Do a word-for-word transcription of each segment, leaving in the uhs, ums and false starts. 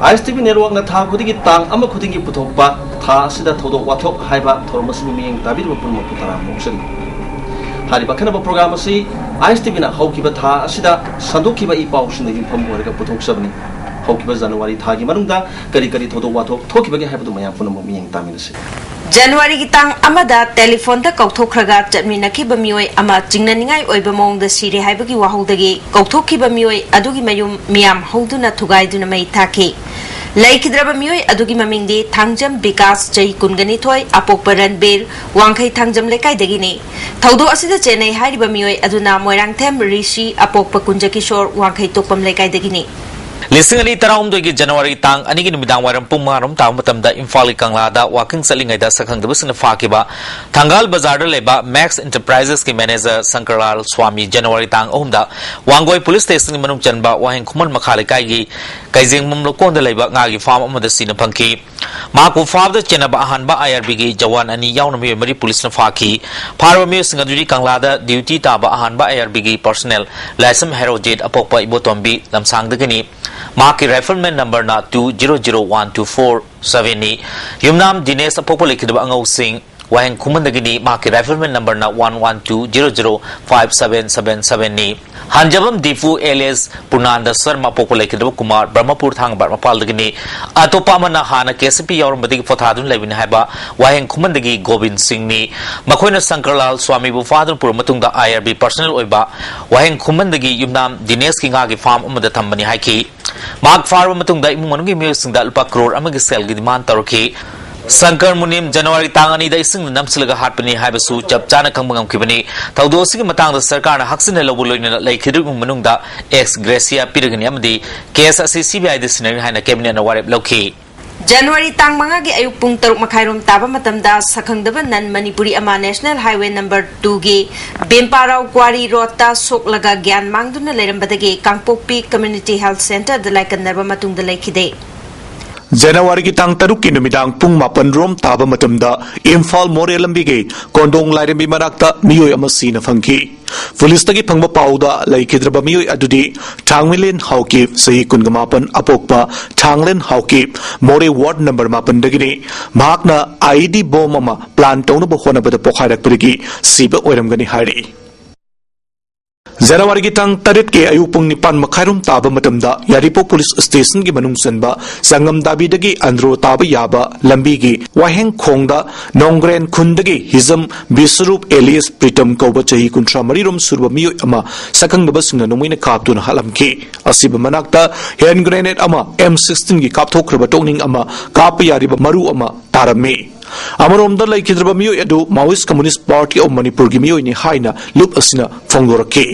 ꯑꯥꯏ ꯑꯦꯁ T V ꯅꯦꯠꯋꯥꯔꯛꯅ ꯊꯥ ꯈꯨꯗꯤꯡꯒꯤ ꯇꯥꯡ ꯑꯃ ꯈꯨꯗꯤꯡꯒꯤ ꯄꯨꯊꯣꯛꯄ ꯊꯥ ꯑꯁꯤꯗ ꯊꯧꯗꯣꯛ ꯋꯥꯊꯣꯛ ꯍꯥꯏꯕ ꯊꯧꯔꯝ ꯑꯁꯤꯕꯨ ꯃꯤꯠꯌꯦꯡ ꯇꯥꯕꯤꯔꯤꯕ ꯄꯨꯝꯅꯃꯛꯄꯨ ꯇꯔꯥꯝꯅ ꯑꯣꯛꯆꯔꯤ꯫ ꯍꯥꯏꯔꯤꯕ ꯑꯈꯟꯅꯕ ꯄ꯭ꯔꯣꯒ꯭ꯔꯥꯝ ꯑꯁꯤ ꯑꯥꯏ ꯑꯦꯁ ꯇꯤ ꯚꯤꯅ ꯍꯧꯈꯤꯕ ꯊꯥ ꯑꯁꯤꯗ ꯁꯟꯗꯣꯛꯈꯤꯕ ꯏ ꯄꯥꯎꯁꯤꯡꯅ ꯌꯨꯝꯐꯝ ꯑꯣꯏꯔꯒ ꯄꯨꯊꯣꯛꯆꯕꯅꯤ꯫ ꯍꯧꯈꯤꯕ ꯖꯅꯋꯥꯔꯤ ꯊꯥꯒꯤ ꯃꯅꯨꯡꯗ ꯀꯔꯤ ꯀꯔꯤ ꯊꯧꯗꯣꯛ ꯋꯥꯊꯣꯛ ꯊꯣꯛꯈꯤꯕꯒꯦ ꯍꯥꯏꯕꯗꯨ ꯃꯌꯥꯝ ꯄꯨꯝꯅꯃꯛ ꯃꯤꯠꯌꯦꯡ ꯇꯥꯃꯤꯟꯅꯁꯤ꯫ ꯖꯅꯋꯥꯔꯤꯒꯤ ꯇꯥꯡ ꯑꯃꯗ ꯇꯦꯂꯤꯐꯣꯟꯗ ꯀꯧꯊꯣꯛꯈ꯭ꯔꯒ ꯆꯠꯃꯤꯟꯅꯈꯤꯕ ꯃꯤꯑꯣꯏ ꯑꯃ ꯆꯤꯡꯅꯅꯤꯡꯉꯥꯏ ꯑꯣꯏꯕ ꯃꯑꯣꯡꯗ ꯁꯤꯔꯦ ꯍꯥꯏꯕꯒꯤ ꯋꯥꯍꯧꯗꯒꯤ ꯀꯧꯊꯣꯛꯈꯤꯕ ꯃꯤꯑꯣꯏ ꯑꯗꯨꯒꯤ ꯃꯌꯨꯝ ꯃꯤꯌꯥꯝ ꯍꯧꯗꯨꯅ ꯊꯨꯒꯥꯏꯗꯨꯅ ꯃꯩ ꯊꯥꯈꯤ꯫ ꯂꯩꯈꯤꯗ꯭ꯔꯕ ꯃꯤꯑꯣꯏ ꯑꯗꯨꯒꯤ ꯃꯃꯤꯡꯗꯤ ꯊꯥꯡꯖꯝ ꯕꯤꯀꯥꯁ, ꯆꯍꯤ ꯀꯨꯟꯒ ꯅꯤꯊꯣꯏ, ꯑꯄꯣꯛꯄ ꯔꯟꯕꯤꯔ, ꯋꯥꯡꯈꯩ ꯊꯥꯡꯖꯝ ꯂꯩꯀꯥꯏꯗꯒꯤꯅꯤ꯫ ꯊꯧꯗꯣꯛ ꯑꯁꯤꯗ ꯆꯦꯟꯅꯩ ꯍꯥꯏꯔꯤꯕ ꯃꯤꯑꯣꯏ ꯑꯗꯨꯅ ꯃꯣꯏꯔꯥꯡꯊꯦꯝ ꯔꯤꯁꯤ, ꯑꯄꯣꯛꯄ ꯀꯨꯟꯖꯀꯤꯁꯣꯔ, ꯋꯥꯡꯈꯩ ꯇꯣꯛꯄꯝ ꯂꯩꯀꯥꯏꯗꯒꯤꯅꯤ꯫ ꯂꯤꯁꯤꯡ ꯑꯅꯤ ꯇꯔꯥꯍꯨꯝꯗꯣꯏꯒꯤ ꯖꯅꯋꯥꯔꯤ ꯇꯥꯡ ꯑꯅꯤꯒꯤ ꯅꯨꯃꯤꯗꯥꯡ ꯋꯥꯏꯔꯝ ꯄꯨꯡ ꯃꯉꯥ ꯔꯣꯝ ꯇꯥꯕ ꯃꯇꯝꯗ ꯏꯝꯐꯥꯜꯒꯤ ꯀꯪꯂꯥꯗ ꯋꯥꯀꯤꯡ ꯆꯠꯂꯤꯉꯩꯗ ꯁꯛꯈꯪꯗꯕꯁꯤꯡꯅ ꯐꯥꯈꯤꯕ ꯊꯪꯒꯥꯜ ꯕꯖꯥꯔꯗ ꯂꯩꯕ ꯃꯦꯛꯁ ꯏꯟꯇꯔꯄ꯭ꯔꯥꯏꯖꯦꯁꯀꯤ ꯃꯦꯅꯦꯖꯔ ꯁꯪꯀꯔꯂꯥꯜ ꯁ꯭ꯋꯥꯃꯤ ꯖꯅꯋꯥꯔꯤ ꯇꯥꯡ ꯑꯍꯨꯝꯗ ꯋꯥꯡꯒꯣꯏ ꯄꯨꯂꯤꯁ ꯁ꯭ꯇꯦꯁꯟꯒꯤ ꯃꯅꯨꯡ ꯆꯟꯕ ꯋꯥꯍꯦꯡ ꯈꯨꯃꯟ ꯃꯈꯥ ꯂꯩꯀꯥꯏꯒꯤ ꯀꯩꯖꯦꯡꯕꯝ ꯂꯧꯀꯣꯟꯗ ꯂꯩꯕ ꯉꯥꯒꯤ ꯐꯥꯔꯝ ꯑꯃꯗ ꯁꯤꯅ ꯐꯪꯈꯤ꯫ ꯃꯍꯥꯛꯄꯨ ꯐꯥꯕꯗ ꯆꯦꯟꯅꯕ ꯑꯍꯥꯟꯕ ꯑꯥꯏ ꯑꯥꯔ ꯕꯤꯒꯤ ꯖꯋꯥꯟ ꯑꯅꯤ ꯌꯥꯎꯅ ꯃꯤꯑꯣꯏ ꯃꯔꯤ ꯄꯨꯂꯤꯁꯅ ꯐꯥꯈꯤ꯫ ꯐꯥꯔꯕ ꯃꯤꯑꯣꯏꯁꯤꯡ ꯑꯗꯨꯗꯤ ꯀꯪꯂꯥꯗ ꯗ꯭ꯌꯨꯇꯤ ꯇꯥꯕ ꯑꯍꯥꯟꯕ ꯑꯥꯏ ꯑꯥꯔ ꯕꯤꯒꯤ ꯄꯔꯁꯅꯦꯜ ꯂꯥꯏꯁ꯭ꯔꯝ ꯍꯦꯔꯣꯖꯤꯠ, ꯑꯄꯣꯛꯄ ꯏꯕꯣꯇꯣꯝꯕꯤ, ꯂꯝꯁꯥꯡꯗꯒꯤꯅꯤ꯫ ꯃꯍꯥꯛꯀꯤ ꯔꯥꯏꯐꯜꯃꯦꯟ ꯅꯝꯕꯔꯅ two zero zero one two four ꯁꯚꯦꯟꯅꯤ꯫ ꯌꯨꯝꯅꯥꯝ ꯗꯤꯅꯦꯁ, ꯑꯄꯣꯛꯄ ꯂꯩꯈꯤꯗꯕ ꯑꯉꯧꯁꯤꯡ, ꯋꯥꯍꯦꯡ ꯈꯨꯃꯟꯗꯒꯤꯅꯤ꯫ ꯃꯍꯥꯛꯀꯤ ꯔꯥꯏꯐꯜꯃꯦꯟ ꯅꯝꯕꯔꯅ one one two zero zero five seven seven ꯁꯚꯦꯟꯅꯤ꯫ ꯍꯟꯖꯕꯝ ꯗꯤꯐꯨ ꯑꯦꯂꯤꯌꯥꯁ ꯄꯨꯔꯅꯥꯟꯗ ꯁꯔꯃ, ꯑꯄꯣꯛꯄ ꯂꯩꯈꯤꯗꯕ ꯀꯨꯃꯥꯔ, ꯕ꯭ꯔꯍꯃꯄꯨꯔ ꯊꯥꯡꯒ ꯃꯄꯥꯜꯗꯒꯤꯅꯤ꯫ ꯑꯇꯣꯞꯄ ꯑꯃꯅ ꯍꯥꯟꯅ ꯀꯦ ꯑꯦꯁ ꯄꯤ ꯌꯥꯎꯔꯝꯕꯗꯒꯤ ꯄꯣꯊꯥꯗꯨꯅ ꯂꯩꯕꯅꯤ ꯍꯥꯏꯕ ꯋꯥꯍꯦꯡ ꯈꯨꯃꯟꯗꯒꯤ ꯒꯣꯕꯤꯟ ꯁꯤꯡꯅꯤ꯫ ꯃꯈꯣꯏꯅ ꯁꯪꯀꯔꯂꯥꯜ ꯁ꯭ꯋꯥꯃꯤꯕꯨ ꯐꯥꯗꯨꯅ ꯄꯨꯔꯕ ꯃꯇꯨꯡꯗ ꯑꯥꯏ ꯑꯥꯔ ꯕꯤ ꯄꯔꯁꯅꯦꯜ ꯑꯣꯏꯕ ꯋꯥꯍꯦꯡ ꯈꯨꯃꯟꯗꯒꯤ ꯌꯨꯝꯅꯥꯝ ꯗꯤꯅꯦꯁꯀꯤ ꯉꯥꯒꯤ ꯐꯥꯔꯝ ꯑꯃꯗ ꯊꯝꯕꯅꯤ ꯍꯥꯏꯈꯤ꯫ ꯃꯍꯥꯛ ꯐꯥꯔꯕ ꯃꯇꯨꯡꯗ ꯏꯃꯨꯡ ꯃꯅꯨꯡꯒꯤ ꯃꯤꯑꯣꯏꯁꯤꯡꯗ ꯂꯨꯄꯥ ꯀ꯭ꯔꯣꯔ ꯑꯃꯒꯤ ꯁꯦꯜꯒꯤ ꯗꯤꯃꯥꯟ ꯇꯧꯔꯛꯈꯤ꯫ ꯁꯪꯀꯔ ꯃꯨꯅꯤꯝ ꯖꯅꯋꯥꯔꯤ ꯇꯥꯡ ꯑꯅꯤꯗ ꯏꯁꯤꯡꯅ ꯅꯝꯁꯤꯜꯂꯒ ꯍꯥꯠꯄꯅꯤ ꯍꯥꯏꯕꯁꯨ ꯆꯞ ꯆꯥꯅ ꯈꯪꯕ ꯉꯝꯈꯤꯕꯅꯤ꯫ ꯊꯧꯗꯣꯛ ꯑꯁꯤꯒꯤ ꯃꯇꯥꯡꯗ ꯁꯔꯀꯥꯔꯅ ꯍꯛꯆꯤꯟꯅ ꯂꯧꯕ ꯂꯣꯏꯅꯅ ꯂꯩꯈꯤꯗ꯭ꯔꯕ ꯏꯃꯨꯡ ꯃꯅꯨꯡꯗ ꯑꯦꯛꯁ ꯒ꯭ꯔꯦꯁꯤꯌꯥ ꯄꯤꯔꯒꯅꯤ ꯑꯃꯗꯤ ꯀꯦꯁ ꯑꯁꯤ ꯁꯤ ꯕꯤ ꯑꯥꯏꯗ ꯁꯤꯟꯅꯒꯅꯤ ꯍꯥꯏꯅ ꯀꯦꯕꯤꯅꯦꯠꯅ ꯋꯥꯔꯦꯞ ꯂꯧꯈꯤ꯫ ꯖꯅꯋꯥꯔꯤ ꯇꯥꯡ ꯃꯉꯥꯒꯤ ꯑꯌꯨꯛ ꯄꯨꯡ ꯇꯔꯨꯛ ꯃꯈꯥꯏꯔꯣꯝ ꯇꯥꯕ ꯃꯇꯝꯗ ꯁꯛꯈꯪꯗꯕ ꯅꯟ ꯃꯅꯤꯄꯨꯔꯤ ꯑꯃ ꯅꯦꯁꯅꯦꯜ ꯍꯥꯏꯋꯦ ꯅꯝꯕꯔ ꯇꯨꯒꯤ ꯕꯦꯝꯄꯥꯔꯥꯎ ꯀ꯭ꯋꯥꯔꯤ ꯔꯣꯗꯇ ꯁꯣꯛꯂꯒ ꯒ꯭ꯌꯥꯟ ꯃꯥꯡꯗꯨꯅ ꯂꯩꯔꯝꯕꯗꯒꯤ ꯀꯥꯡꯄꯣꯛꯄꯤ ꯀꯝꯃ꯭ꯌꯨꯅꯤꯇꯤ ꯍꯦꯜꯊ ꯁꯦꯟꯇꯔꯗ ꯂꯥꯏꯀꯠꯅꯔꯕ ꯃꯇꯨꯡꯗ ꯂꯩꯈꯤꯗꯦ꯫ ꯖꯅꯋꯥꯔꯤꯒꯤ ꯇꯥꯡ ꯇꯔꯨꯛꯀꯤ ꯅꯨꯃꯤꯗꯥꯡ ꯄꯨꯡ ꯃꯥꯄꯟ ꯔꯣꯝ ꯇꯥꯕ ꯃꯇꯝꯗ ꯏꯝꯐꯥꯜ ꯃꯣꯔꯦ ꯂꯝꯕꯤꯒꯤ ꯀꯣꯟꯗꯣꯡ ꯂꯥꯏꯔꯦꯝꯕꯤ ꯃꯅꯥꯛꯇ ꯃꯤꯑꯣꯏ ꯑꯃ ꯁꯤꯅ ꯐꯪꯈꯤ꯫ ꯄꯨꯂꯤꯁꯇꯒꯤ ꯐꯪꯕ ꯄꯥꯎꯗ ꯂꯩꯈꯤꯗ꯭ꯔꯕ ꯃꯤꯑꯣꯏ ꯑꯗꯨꯗꯤ ꯊꯥꯡꯃꯤꯂꯦꯟ ꯍꯥꯎꯀꯤꯞ, ꯆꯍꯤ ꯀꯨꯟꯒ ꯃꯥꯄꯟ, ꯑꯄꯣꯛꯄ ꯊꯥꯡꯂꯦꯟ ꯍꯥꯎꯀꯤꯞ, ꯃꯣꯔꯦ ꯋꯥꯔꯗ ꯅꯝꯕꯔ ꯃꯥꯄꯟꯗꯒꯤꯅꯤ꯫ ꯃꯍꯥꯛꯅ IED ꯕꯣꯝ ꯑꯃ ꯄ꯭ꯂꯥꯟ ꯇꯧꯅꯕ ꯍꯣꯠꯅꯕꯗ ꯄꯣꯈꯥꯏꯔꯛꯄꯗꯒꯤ ꯁꯤꯕ ꯑꯣꯏꯔꯝꯒꯅꯤ ꯍꯥꯏꯔꯤ꯫ ꯖꯅꯋꯥꯔꯤꯒꯤ ꯇꯥꯡ ꯇꯔꯦꯠꯀꯤ ꯑꯌꯨꯛ ꯄꯨꯡ ꯅꯤꯄꯥꯟ ꯃꯈꯥꯏꯔꯣꯝ ꯇꯥꯕ ꯃꯇꯝꯗ ꯌꯥꯏꯔꯤꯄꯣꯛ ꯄꯨꯂꯤꯁ ꯁ꯭ꯇꯦꯁꯟꯒꯤ ꯃꯅꯨꯡ ꯆꯟꯕ ꯁꯪꯉꯝꯗꯥꯕꯤꯗꯒꯤ ꯑꯟꯗ꯭ꯔꯣ ꯇꯥꯕ ꯌꯥꯕ ꯂꯝꯕꯤꯒꯤ ꯋꯥꯍꯦꯡ ꯈꯣꯡꯗ ꯅꯣꯡꯒ꯭ꯔꯦꯟ ꯈꯨꯟꯗꯒꯤ ꯍꯤꯖꯝ ꯕꯤꯁ꯭ꯋꯔꯨꯞ ꯑꯦꯂꯤꯌꯁ ꯄ꯭ꯔꯤꯇꯝ ꯀꯧꯕ ꯆꯍꯤ ꯀꯨꯟꯊ꯭ꯔꯥ ꯃꯔꯤ ꯔꯣꯝ ꯁꯨꯔꯕ ꯃꯤꯑꯣꯏ ꯑꯃ ꯁꯛꯈꯪꯗꯕꯁꯤꯡꯅ ꯅꯣꯡꯃꯩꯅ ꯀꯥꯞꯇꯨꯅ ꯍꯥꯠꯂꯝꯈꯤ꯫ ꯑꯁꯤꯕ ꯃꯅꯥꯛꯇ ꯍꯦꯟ ꯒ꯭ꯔꯦꯅꯦꯗ ꯑꯃ, M sixteen ꯒꯤ ꯀꯥꯞꯊꯣꯛꯈ꯭ꯔꯕ ꯇꯣꯛꯅꯤꯡ ꯑꯃ, ꯀꯥꯞꯄ ꯌꯥꯔꯤꯕ ꯃꯔꯨ ꯑꯃ ꯇꯥꯔꯝꯃꯤ꯫ ꯑꯃꯔꯣꯝꯗ ꯂꯩꯈꯤꯗ꯭ꯔꯕ ꯃꯤꯑꯣꯏ ꯑꯗꯨ Maoist Communist Party of ꯃꯅꯤꯄꯨꯔꯒꯤ ꯃꯤꯑꯣꯏꯅꯤ ꯍꯥꯏꯅ ꯂꯨꯞ ꯑꯁꯤꯅ ꯐꯣꯡꯗꯣꯔꯛꯈꯤ꯫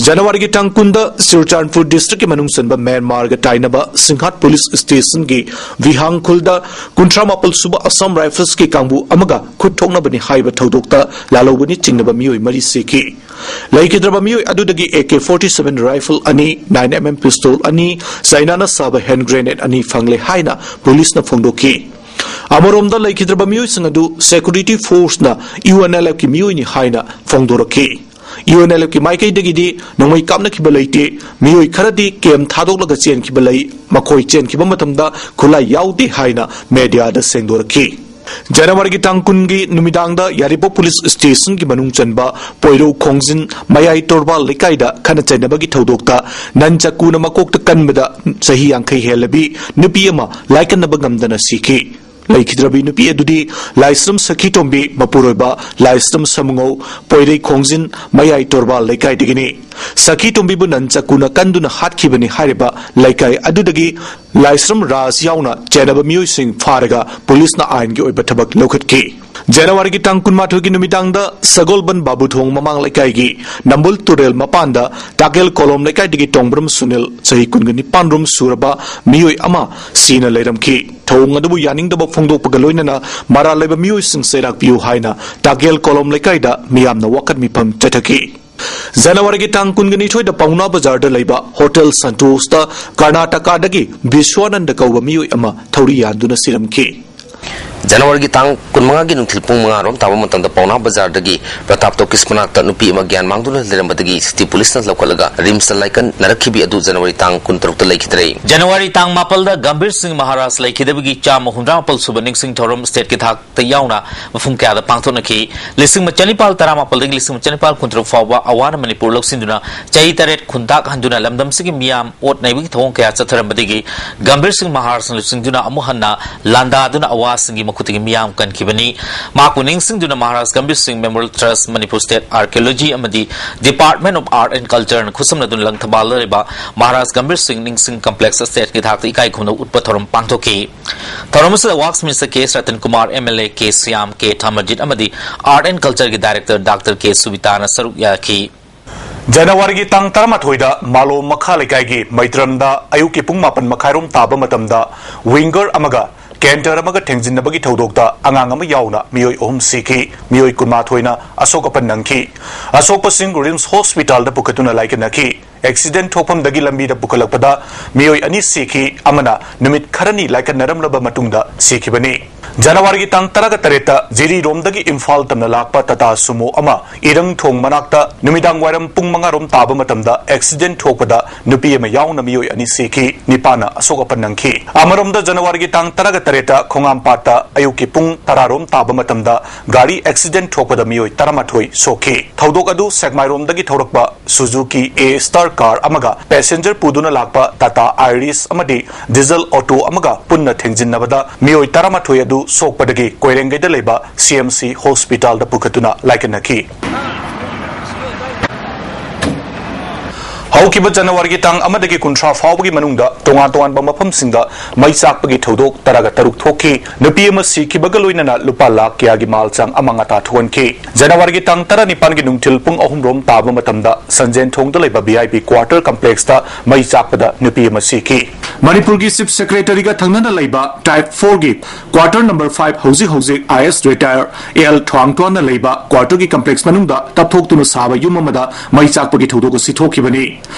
ꯖꯅꯋꯥꯔꯤꯒꯤ ꯇꯥꯡ ꯀꯨꯟꯗ ꯆꯨꯔꯆꯥꯟꯄꯨꯔ ꯗꯤꯁꯇ꯭ꯔꯤꯛꯀꯤ ꯃꯅꯨꯡ ꯆꯟꯕ ꯃ꯭ꯌꯥꯟꯃꯥꯔꯒ ꯇꯥꯏꯅꯕ ꯁꯤꯡꯍꯥꯠ ꯄꯨꯂꯤꯁ ꯁ꯭ꯇꯦꯁꯟꯒꯤ ꯚꯤꯍꯥꯡ ꯈꯨꯜꯗ ꯀꯨꯟꯊ꯭ꯔꯥ ꯃꯥꯄꯜ ꯁꯨꯕ ꯑꯁꯥꯝ ꯔꯥꯏꯐꯜꯁꯀꯤ ꯀꯥꯡꯕꯨ ꯑꯃꯒ ꯈꯨꯠ ꯊꯣꯛꯅꯕꯅꯤ ꯍꯥꯏꯕ ꯊꯧꯗꯣꯛꯇ ꯂꯥꯜꯍꯧꯕꯅꯤ ꯆꯤꯡꯅꯕ ꯃꯤꯑꯣꯏ ꯃꯔꯤ ꯁꯤꯈꯤ꯫ ꯂꯩꯈꯤꯗ꯭ꯔꯕ ꯃꯤꯑꯣꯏ ꯑꯗꯨꯗꯒꯤ AK forty seven rifle ꯑꯅꯤ, nine MM pistol ꯑꯅꯤ, ꯆꯥꯏꯅꯥꯅ ꯁꯥꯕ ꯍꯦꯟ ꯒ꯭ꯔꯦꯅꯦꯗ ꯑꯅꯤ ꯐꯪꯂꯦ ꯍꯥꯏꯅ ꯄꯨꯂꯤꯁꯅ ꯐꯣꯡꯗꯣꯛꯈꯤ꯫ ꯑꯃꯔꯣꯝꯗ ꯂꯩꯈꯤꯗ꯭ꯔꯕ ꯃꯤꯑꯣꯏꯁꯤꯡ ꯑꯗꯨ ꯁꯦꯀ꯭ꯌꯨꯔꯤꯇꯤ ꯐꯣꯔꯁꯅ UNLFꯀꯤ ꯃꯤꯑꯣꯏꯅꯤ ꯍꯥꯏꯅ ꯐꯣꯡꯗꯣꯔꯛꯈꯤ꯫ UNLFꯀꯤ ꯃꯥꯏꯀꯩꯗꯒꯤꯗꯤ ꯅꯣꯡꯃꯩ ꯀꯥꯞꯅꯈꯤꯕ ꯂꯩꯇꯦ꯫ ꯃꯤꯑꯣꯏ ꯈꯔꯗꯤ ꯀꯦꯝ ꯊꯥꯗꯣꯛꯂꯒ ꯆꯦꯟꯈꯤꯕ ꯂꯩ꯫ ꯃꯈꯣꯏ ꯆꯦꯟꯈꯤꯕ ꯃꯇꯝꯗ ꯈꯨꯠꯂꯥꯏ ꯌꯥꯎꯗꯦ ꯍꯥꯏꯅ ꯃꯦꯗꯤꯌꯥꯗ ꯁꯦꯡꯗꯣꯔꯛꯈꯤ꯫ ꯖꯅꯋꯥꯔꯤꯒꯤ ꯇꯥꯡ ꯀꯨꯟꯒꯤ ꯅꯨꯃꯤꯗꯥꯡꯗ ꯌꯥꯏꯔꯤꯄꯣꯛ ꯄꯨꯂꯤꯁ ꯁ꯭ꯇꯦꯁꯟꯒꯤ ꯃꯅꯨꯡ ꯆꯟꯕ ꯄꯣꯏꯔꯧ ꯈꯣꯡꯖꯤꯟ ꯃꯌꯥꯏ ꯇꯣꯔꯕꯥꯜ ꯂꯩꯀꯥꯏꯗ ꯈꯠꯅ ꯆꯩꯅꯕꯒꯤ ꯊꯧꯗꯣꯛꯇ ꯅꯟ ꯆꯥꯀꯨꯅ ꯃꯀꯣꯛꯇ ꯀꯟꯕꯗ ꯆꯍꯤ ꯌꯥꯡꯈꯩ ꯍꯦꯜꯂꯕꯤ ꯅꯨꯄꯤ ꯑꯃ ꯂꯥꯏꯀꯠꯅꯕ ꯉꯝꯗꯅ ꯁꯤꯈꯤ꯫ ꯂꯩꯈꯤꯗ꯭ꯔꯕꯤ ꯅꯨꯄꯤ ꯑꯗꯨꯗꯤ ꯂꯥꯏꯁ꯭ꯔꯝ ꯁꯈꯤꯇꯣꯝꯕꯤ ꯃꯄꯨꯔꯣꯏꯕ ꯂꯥꯏꯁ꯭ꯔꯝ ꯁꯃꯨꯉꯧ ꯄꯣꯏꯔꯩ ꯈꯣꯡꯖꯤꯟ ꯃꯌꯥꯏ ꯇꯣꯔꯕꯥꯜ ꯂꯩꯀꯥꯏꯗꯒꯤꯅꯤ꯫ ꯁꯈꯤꯇꯣꯝꯕꯤꯕꯨ ꯅꯟ ꯆꯥꯀꯨꯅ ꯀꯟꯗꯨꯅ ꯍꯥꯠꯈꯤꯕꯅꯤ ꯍꯥꯏꯔꯤꯕ ꯂꯩꯀꯥꯏ ꯑꯗꯨꯗꯒꯤ ꯂꯥꯏꯁ꯭ꯔꯝ ꯔꯥꯖ ꯌꯥꯎꯅ ꯆꯦꯟꯅꯕ ꯃꯤꯑꯣꯏꯁꯤꯡ ꯐꯥꯔꯒ ꯄꯨꯂꯤꯁꯅ ꯑꯥꯏꯟꯒꯤ ꯑꯣꯏꯕ ꯊꯕꯛ ꯂꯧꯈꯠꯈꯤ꯫ ꯖꯅꯋꯥꯔꯤꯒꯤ ꯇꯥꯡ ꯀꯨꯟꯃꯥꯊꯣꯏꯒꯤ ꯅꯨꯃꯤꯗꯥꯡꯗ ꯁꯒꯣꯜꯕꯟ ꯕꯥꯕꯨꯊꯣꯡ ꯃꯃꯥꯡ ꯂꯩꯀꯥꯏꯒꯤ ꯅꯝꯕꯨꯜ ꯇꯨꯔꯦꯜ ꯃꯄꯥꯟꯗ ꯇꯥꯀꯦꯜ ꯀꯣꯂꯣꯝ ꯂꯩꯀꯥꯏꯗꯒꯤ ꯇꯣꯡꯕ꯭ꯔꯝ ꯁꯨꯅꯤꯜ, ꯆꯍꯤ ꯀꯨꯟꯒ ꯅꯤꯄꯥꯟ ꯔꯣꯝ ꯁꯨꯔꯕ ꯃꯤꯑꯣꯏ ꯑꯃ ꯁꯤꯅ ꯂꯩꯔꯝꯈꯤ꯫ ꯊꯧꯑꯣꯡ ꯑꯗꯨꯕꯨ ꯌꯥꯅꯤꯡꯗꯕ ꯐꯣꯡꯗꯣꯛꯄꯒ ꯂꯣꯏꯅꯅ ꯃꯔꯥꯜ ꯂꯩꯕ ꯃꯤꯑꯣꯏꯁꯤꯡ ꯆꯩꯔꯥꯛ ꯄꯤꯌꯨ ꯍꯥꯏꯅ ꯇꯥꯀꯦꯜ ꯀꯣꯂꯣꯝ ꯂꯩꯀꯥꯏꯗ ꯃꯤꯌꯥꯝꯅ ꯋꯥꯀꯠ ꯃꯤꯐꯝ ꯆꯠꯊꯈꯤ꯫ ꯖꯅꯋꯥꯔꯤꯒꯤ ꯇꯥꯡ ꯀꯨꯟꯒ ꯅꯤꯊꯣꯏꯗ ꯄꯥꯎꯅꯥ ꯕꯖꯥꯔꯗ ꯂꯩꯕ ꯍꯣꯇꯦꯜ ꯁꯟꯇꯣꯁꯇ ꯀꯔꯅꯥꯇꯀꯥꯗꯒꯤ ꯕꯤꯁ꯭ꯋꯥꯅꯟꯗ ꯀꯧꯕ ꯃꯤꯑꯣꯏ ꯑꯃ ꯊꯧꯔꯤ ꯌꯥꯟꯗꯨꯅ ꯁꯤꯔꯝꯈꯤ꯫ ꯖꯅꯋꯥꯔꯤꯒꯤ ꯇꯥꯡ ꯀꯨꯟꯃꯉꯥꯒꯤ ꯅꯨꯡꯊꯤꯜ ꯄꯨꯡ ꯃꯉꯥ ꯔꯣꯝ ꯇꯥꯕ ꯃꯇꯝꯗ ꯄꯥꯎꯅꯥ ꯕꯖꯥꯔꯗꯒꯤ ꯄ꯭ꯔꯇꯥꯞ ꯇꯣꯀꯤꯁ ꯃꯅꯥꯛꯇ ꯅꯨꯄꯤ ꯑꯃ ꯒ꯭ꯌꯥꯟ ꯃꯥꯡꯗꯨꯅ ꯂꯩꯔꯝꯕꯗꯒꯤ ꯁꯤꯇꯤ ꯄꯨꯂꯤꯁꯅ ꯂꯧꯈꯠꯂꯒ ꯔꯤꯝꯁꯇ ꯂꯥꯏꯀꯠꯅꯔꯛꯈꯤꯕꯤ ꯑꯗꯨ ꯖꯅꯋꯥꯔꯤ ꯇꯥꯡ ꯀꯨꯟꯇꯔꯨꯛꯇ ꯂꯩꯈꯤꯗ꯭ꯔꯦ꯫ ꯖꯅꯋꯥꯔꯤ ꯇꯥꯡ ꯃꯥꯄꯜꯗ ꯒꯝꯚꯤꯔ ꯁꯤꯡ ꯃꯍꯥꯔꯥꯖ ꯂꯩꯈꯤꯗꯕꯒꯤ ꯆꯥꯝꯃ ꯍꯨꯝꯗ꯭ꯔꯥ ꯃꯥꯄꯜ ꯁꯨꯕ ꯅꯤꯡꯁꯤꯡ ꯊꯧꯔꯝ ꯁ꯭ꯇꯦꯠꯀꯤ ꯊꯥꯛꯇ ꯌꯥꯎꯅ ꯃꯐꯝ ꯀꯌꯥꯗ ꯄꯥꯡꯊꯣꯛꯅꯈꯤ꯫ ꯂꯤꯁꯤꯡ ꯑꯃ ꯆꯅꯤꯄꯥꯜ ꯇꯔꯥꯃꯥꯄꯜꯗꯒꯤ ꯂꯤꯁꯤꯡ ꯑꯃ ꯆꯅꯤꯄꯥꯜ ꯀꯨꯟꯇꯔꯨꯛ ꯐꯥꯎꯕ ꯑꯋꯥꯅ ꯃꯅꯤꯄꯨꯔ ꯂꯧꯁꯤꯟꯗꯨꯅ ꯆꯍꯤ ꯇꯔꯦꯠ ꯈꯨꯟꯇꯥꯛ ꯍꯟꯗꯨꯅ ꯂꯝꯗꯝꯁꯤꯒꯤ ꯃꯤꯌꯥꯝ ꯑꯣꯠ ꯅꯩꯕꯒꯤ ꯊꯧꯑꯣꯡ ꯀꯌꯥ ꯆꯠꯊꯔꯝꯕꯗꯒꯤ ꯒꯝꯚꯤꯔ ꯁꯤꯡ ꯃꯍꯥꯔꯥꯖꯅ ꯂꯨꯆꯤꯡꯗꯨꯅ ꯑꯃꯨꯛ ꯍꯟꯅ ꯂꯥꯟꯗꯥꯗꯨꯅ ꯑꯋꯥꯁꯤꯡꯒꯤ ꯃꯈꯨꯠꯇꯒꯤ ꯃꯤꯌꯥꯝ ꯀꯟꯈꯤꯕꯅꯤ꯫ ꯃꯍꯥꯛꯄꯨ ꯅꯤꯡꯁꯤꯡꯗꯨꯅ ꯃꯍꯥꯔꯥꯖ ꯒꯝꯚꯤꯔ ꯁꯤꯡ Memorial Trust, Manipur State Archaeology ꯑꯃꯗꯤ Department of Art and Culture ꯅ ꯈꯨꯠꯁꯝꯅꯗꯨꯅ ꯂꯪꯊꯕꯥꯜꯗ ꯂꯩꯕ ꯃꯍꯥꯔꯥꯖ ꯒꯝꯚꯤꯔ ꯁꯤꯡ ꯅꯤꯡꯁꯤꯡ complex ꯁ꯭ꯇꯦꯠꯀꯤ ꯊꯥꯛꯇ ꯏꯀꯥꯏ ꯈꯨꯝꯅꯕ ꯎꯠꯄ ꯊꯧꯔꯝ ꯄꯥꯡꯊꯣꯛꯈꯤ꯫ ꯊꯧꯔꯝ ꯑꯁꯤꯗ Works Minister ꯀꯦ ꯁꯇꯟ ꯀꯨꯃꯥꯔ, MLA ꯀꯦ ꯁ꯭ꯌꯥꯝ, ꯀꯦ ꯊꯥꯃꯔꯖꯤꯠ ꯑꯃꯗꯤ Art and Culture ꯒꯤ Director ꯗꯥꯛꯇꯔ ꯀꯦ ꯁꯨꯕꯤꯇꯥꯅ ꯁꯔꯨꯛ ꯌꯥꯈꯤ꯫ ꯖꯅꯋꯥꯔꯤꯒꯤ ꯇꯥꯡ ꯇꯔꯥꯃꯥꯊꯣꯏꯗ ꯃꯥꯂꯣꯝ ꯃꯈꯥ ꯂꯩꯀꯥꯏꯒꯤ ꯃꯩꯇ꯭ꯔꯝꯗ ꯑꯌꯨꯛꯀꯤ ꯄꯨꯡ ꯃꯥꯄꯟ ꯃꯈꯥꯏꯔꯣꯝ ꯇꯥꯕ ꯃꯇꯝꯗ winger ꯑꯃꯒ canter ꯑꯃꯒ ꯊꯦꯡꯖꯤꯟꯅꯕꯒꯤ ꯊꯧꯗꯣꯛꯇ ꯑꯉꯥꯡ ꯑꯃ ꯌꯥꯎꯅ ꯃꯤꯑꯣꯏ ꯑꯍꯨꯝ ꯁꯤꯈꯤ, ꯃꯤꯑꯣꯏ ꯀꯨꯟꯃꯥꯊꯣꯏꯅ ꯑꯁꯣꯛ ꯑꯄꯟ ꯅꯪꯈꯤ꯫ ꯑꯁꯣꯛꯄꯁꯤꯡ ꯔꯤꯝꯁ ꯍꯣꯁꯄꯤꯇꯥꯜꯗ ꯄꯨꯈꯠꯇꯨꯅ ꯂꯥꯏꯀꯠꯅꯈꯤ꯫ ꯑꯦꯛꯁꯤꯗꯦꯟ ꯊꯣꯛꯐꯝꯗꯒꯤ ꯂꯝꯕꯤꯗ ꯄꯨꯈꯠꯂꯛꯄꯗ ꯃꯤꯑꯣꯏ ꯑꯅꯤ ꯁꯤꯈꯤ, ꯑꯃꯅ ꯅꯨꯃꯤꯠ ꯈꯔꯅꯤ ꯂꯥꯏꯀꯠꯅꯔꯝꯂꯕ ꯃꯇꯨꯡꯗ ꯁꯤꯈꯤꯕꯅꯤ꯫ ꯖꯅꯋꯥꯔꯤꯒꯤ ꯇꯥꯡ ꯇꯔꯥꯒ ꯇꯔꯦꯠꯇ ꯖꯤꯔꯤꯔꯣꯝꯗꯒꯤ ꯏꯝꯐꯥꯜ ꯇꯝꯅ ꯂꯥꯛꯄ ꯇꯥꯇꯥ ꯁꯨꯃꯣ ꯑꯃ ꯏꯔꯪ ꯊꯣꯡ ꯃꯅꯥꯛꯇ ꯅꯨꯃꯤꯗꯥꯡ ꯋꯥꯏꯔꯝ ꯄꯨꯡ ꯃꯉꯥꯔꯣꯝ ꯇꯥꯕ ꯃꯇꯝꯗ ꯑꯦꯛꯁꯤꯗꯦꯟ ꯊꯣꯛꯄꯗ ꯅꯨꯄꯤ ꯑꯃ ꯌꯥꯎꯅ ꯃꯤꯑꯣꯏ ꯑꯅꯤ ꯁꯤꯈꯤ, ꯅꯤꯄꯥꯅ ꯑꯁꯣꯛ ꯑꯄꯟ ꯅꯪꯈꯤ꯫ ꯑꯃꯔꯣꯝꯗ, ꯖꯅꯋꯥꯔꯤꯒꯤ ꯇꯥꯡ ꯇꯔꯥꯒ ꯇꯔꯦꯠꯇ ꯈꯣꯡꯉꯥꯝꯄꯥꯠꯇ ꯑꯌꯨꯛꯀꯤ ꯄꯨꯡ ꯇꯔꯥꯔꯣꯝ ꯇꯥꯕ ꯃꯇꯝꯗ ꯒꯥꯔꯤ ꯑꯦꯛꯁꯤꯗꯦꯟ ꯊꯣꯛꯄꯗ ꯃꯤꯑꯣꯏ ꯇꯔꯥꯃꯥꯊꯣꯏ ꯁꯣꯛꯈꯤ꯫ ꯊꯧꯗꯣꯛ ꯑꯗꯨ ꯁꯦꯛꯃꯥꯏꯔꯣꯝꯗꯒꯤ ꯊꯧꯔꯛꯄ ꯁꯨꯖꯨꯀꯤ A Star car ꯑꯃꯒ passenger ꯄꯨꯗꯨꯅ ꯂꯥꯛꯄ ꯇꯥꯇꯥ ꯑꯥꯏꯔꯤꯁ ꯑꯃꯗꯤ ꯗꯤꯖꯜ ꯑꯣꯇꯣ ꯑꯃꯒ ꯄꯨꯟꯅ ꯊꯦꯡꯖꯤꯟꯅꯕꯗ ꯃꯤꯑꯣꯏ ꯇꯔꯥꯃꯥꯊꯣꯏ ꯑꯗꯨ ꯁꯣꯛꯄꯗꯒꯤ ꯀꯣꯏꯔꯦꯡꯒꯩꯗ ꯂꯩꯕ C M C ꯍꯣꯁꯄꯤꯇꯥꯜꯗ ꯄꯨꯈꯠꯇꯨꯅ ꯂꯥꯏꯀꯠꯅꯈꯤ꯫ ꯍꯧꯈꯤꯕ ꯖꯅꯋꯥꯔꯤꯒꯤ ꯇꯥꯡ ꯑꯃꯗꯒꯤ ꯀꯨꯟꯊ꯭ꯔꯥ ꯐꯥꯎꯕꯒꯤ ꯃꯅꯨꯡꯗ ꯇꯣꯉꯥꯟ ꯇꯣꯉꯥꯟꯕ ꯃꯐꯝꯁꯤꯡꯗ ꯃꯩ ꯆꯥꯛꯄꯒꯤ ꯊꯧꯗꯣꯛ ꯇꯔꯥꯒ ꯇꯔꯨꯛ ꯊꯣꯛꯈꯤ꯫ ꯅꯨꯄꯤ ꯑꯃ ꯁꯤꯈꯤꯕꯒ ꯂꯣꯏꯅꯅ ꯂꯨꯄꯥ ꯂꯥꯈ ꯀꯌꯥꯒꯤ ꯃꯥꯜ ꯆꯥꯡ ꯑꯃꯥꯡ ꯑꯇꯥ ꯊꯣꯛꯍꯟꯈꯤ꯫ ꯖꯅꯋꯥꯔꯤꯒꯤ ꯇꯥꯡ ꯇꯔꯥꯅꯤꯄꯥꯟꯒꯤ ꯅꯨꯡꯊꯤꯜ ꯄꯨꯡ ꯑꯍꯨꯝ ꯔꯣꯝ ꯇꯥꯕ ꯃꯇꯝꯗ ꯁꯟꯖꯦꯟꯊꯣꯡꯗ ꯂꯩꯕ V I P quarter complexꯇ ꯃꯩ ꯆꯥꯛꯄꯗ ꯅꯨꯄꯤ ꯑꯃ ꯁꯤꯈꯤ꯫ ꯃꯅꯤꯄꯨꯔꯒꯤ Chief Secretaryꯒ ꯊꯪꯅꯅ ꯂꯩꯕ Type fourꯒꯤ quarter number five, ꯍꯧꯖꯤꯛ ꯍꯧꯖꯤꯛ I A S retire L ꯊꯥꯡꯇꯣꯟꯅ ꯂꯩꯕ quarterꯒꯤ complex ꯃꯅꯨꯡꯗ ꯇꯞꯊꯣꯛꯇꯨꯅ ꯁꯥꯕ ꯌꯨꯝ ꯑꯃꯗ ꯃꯩ ꯆꯥꯛꯄꯒꯤ ꯊꯧꯗꯣꯛ ꯑꯁꯤ ꯊꯣꯛꯈꯤꯕꯅꯤ꯫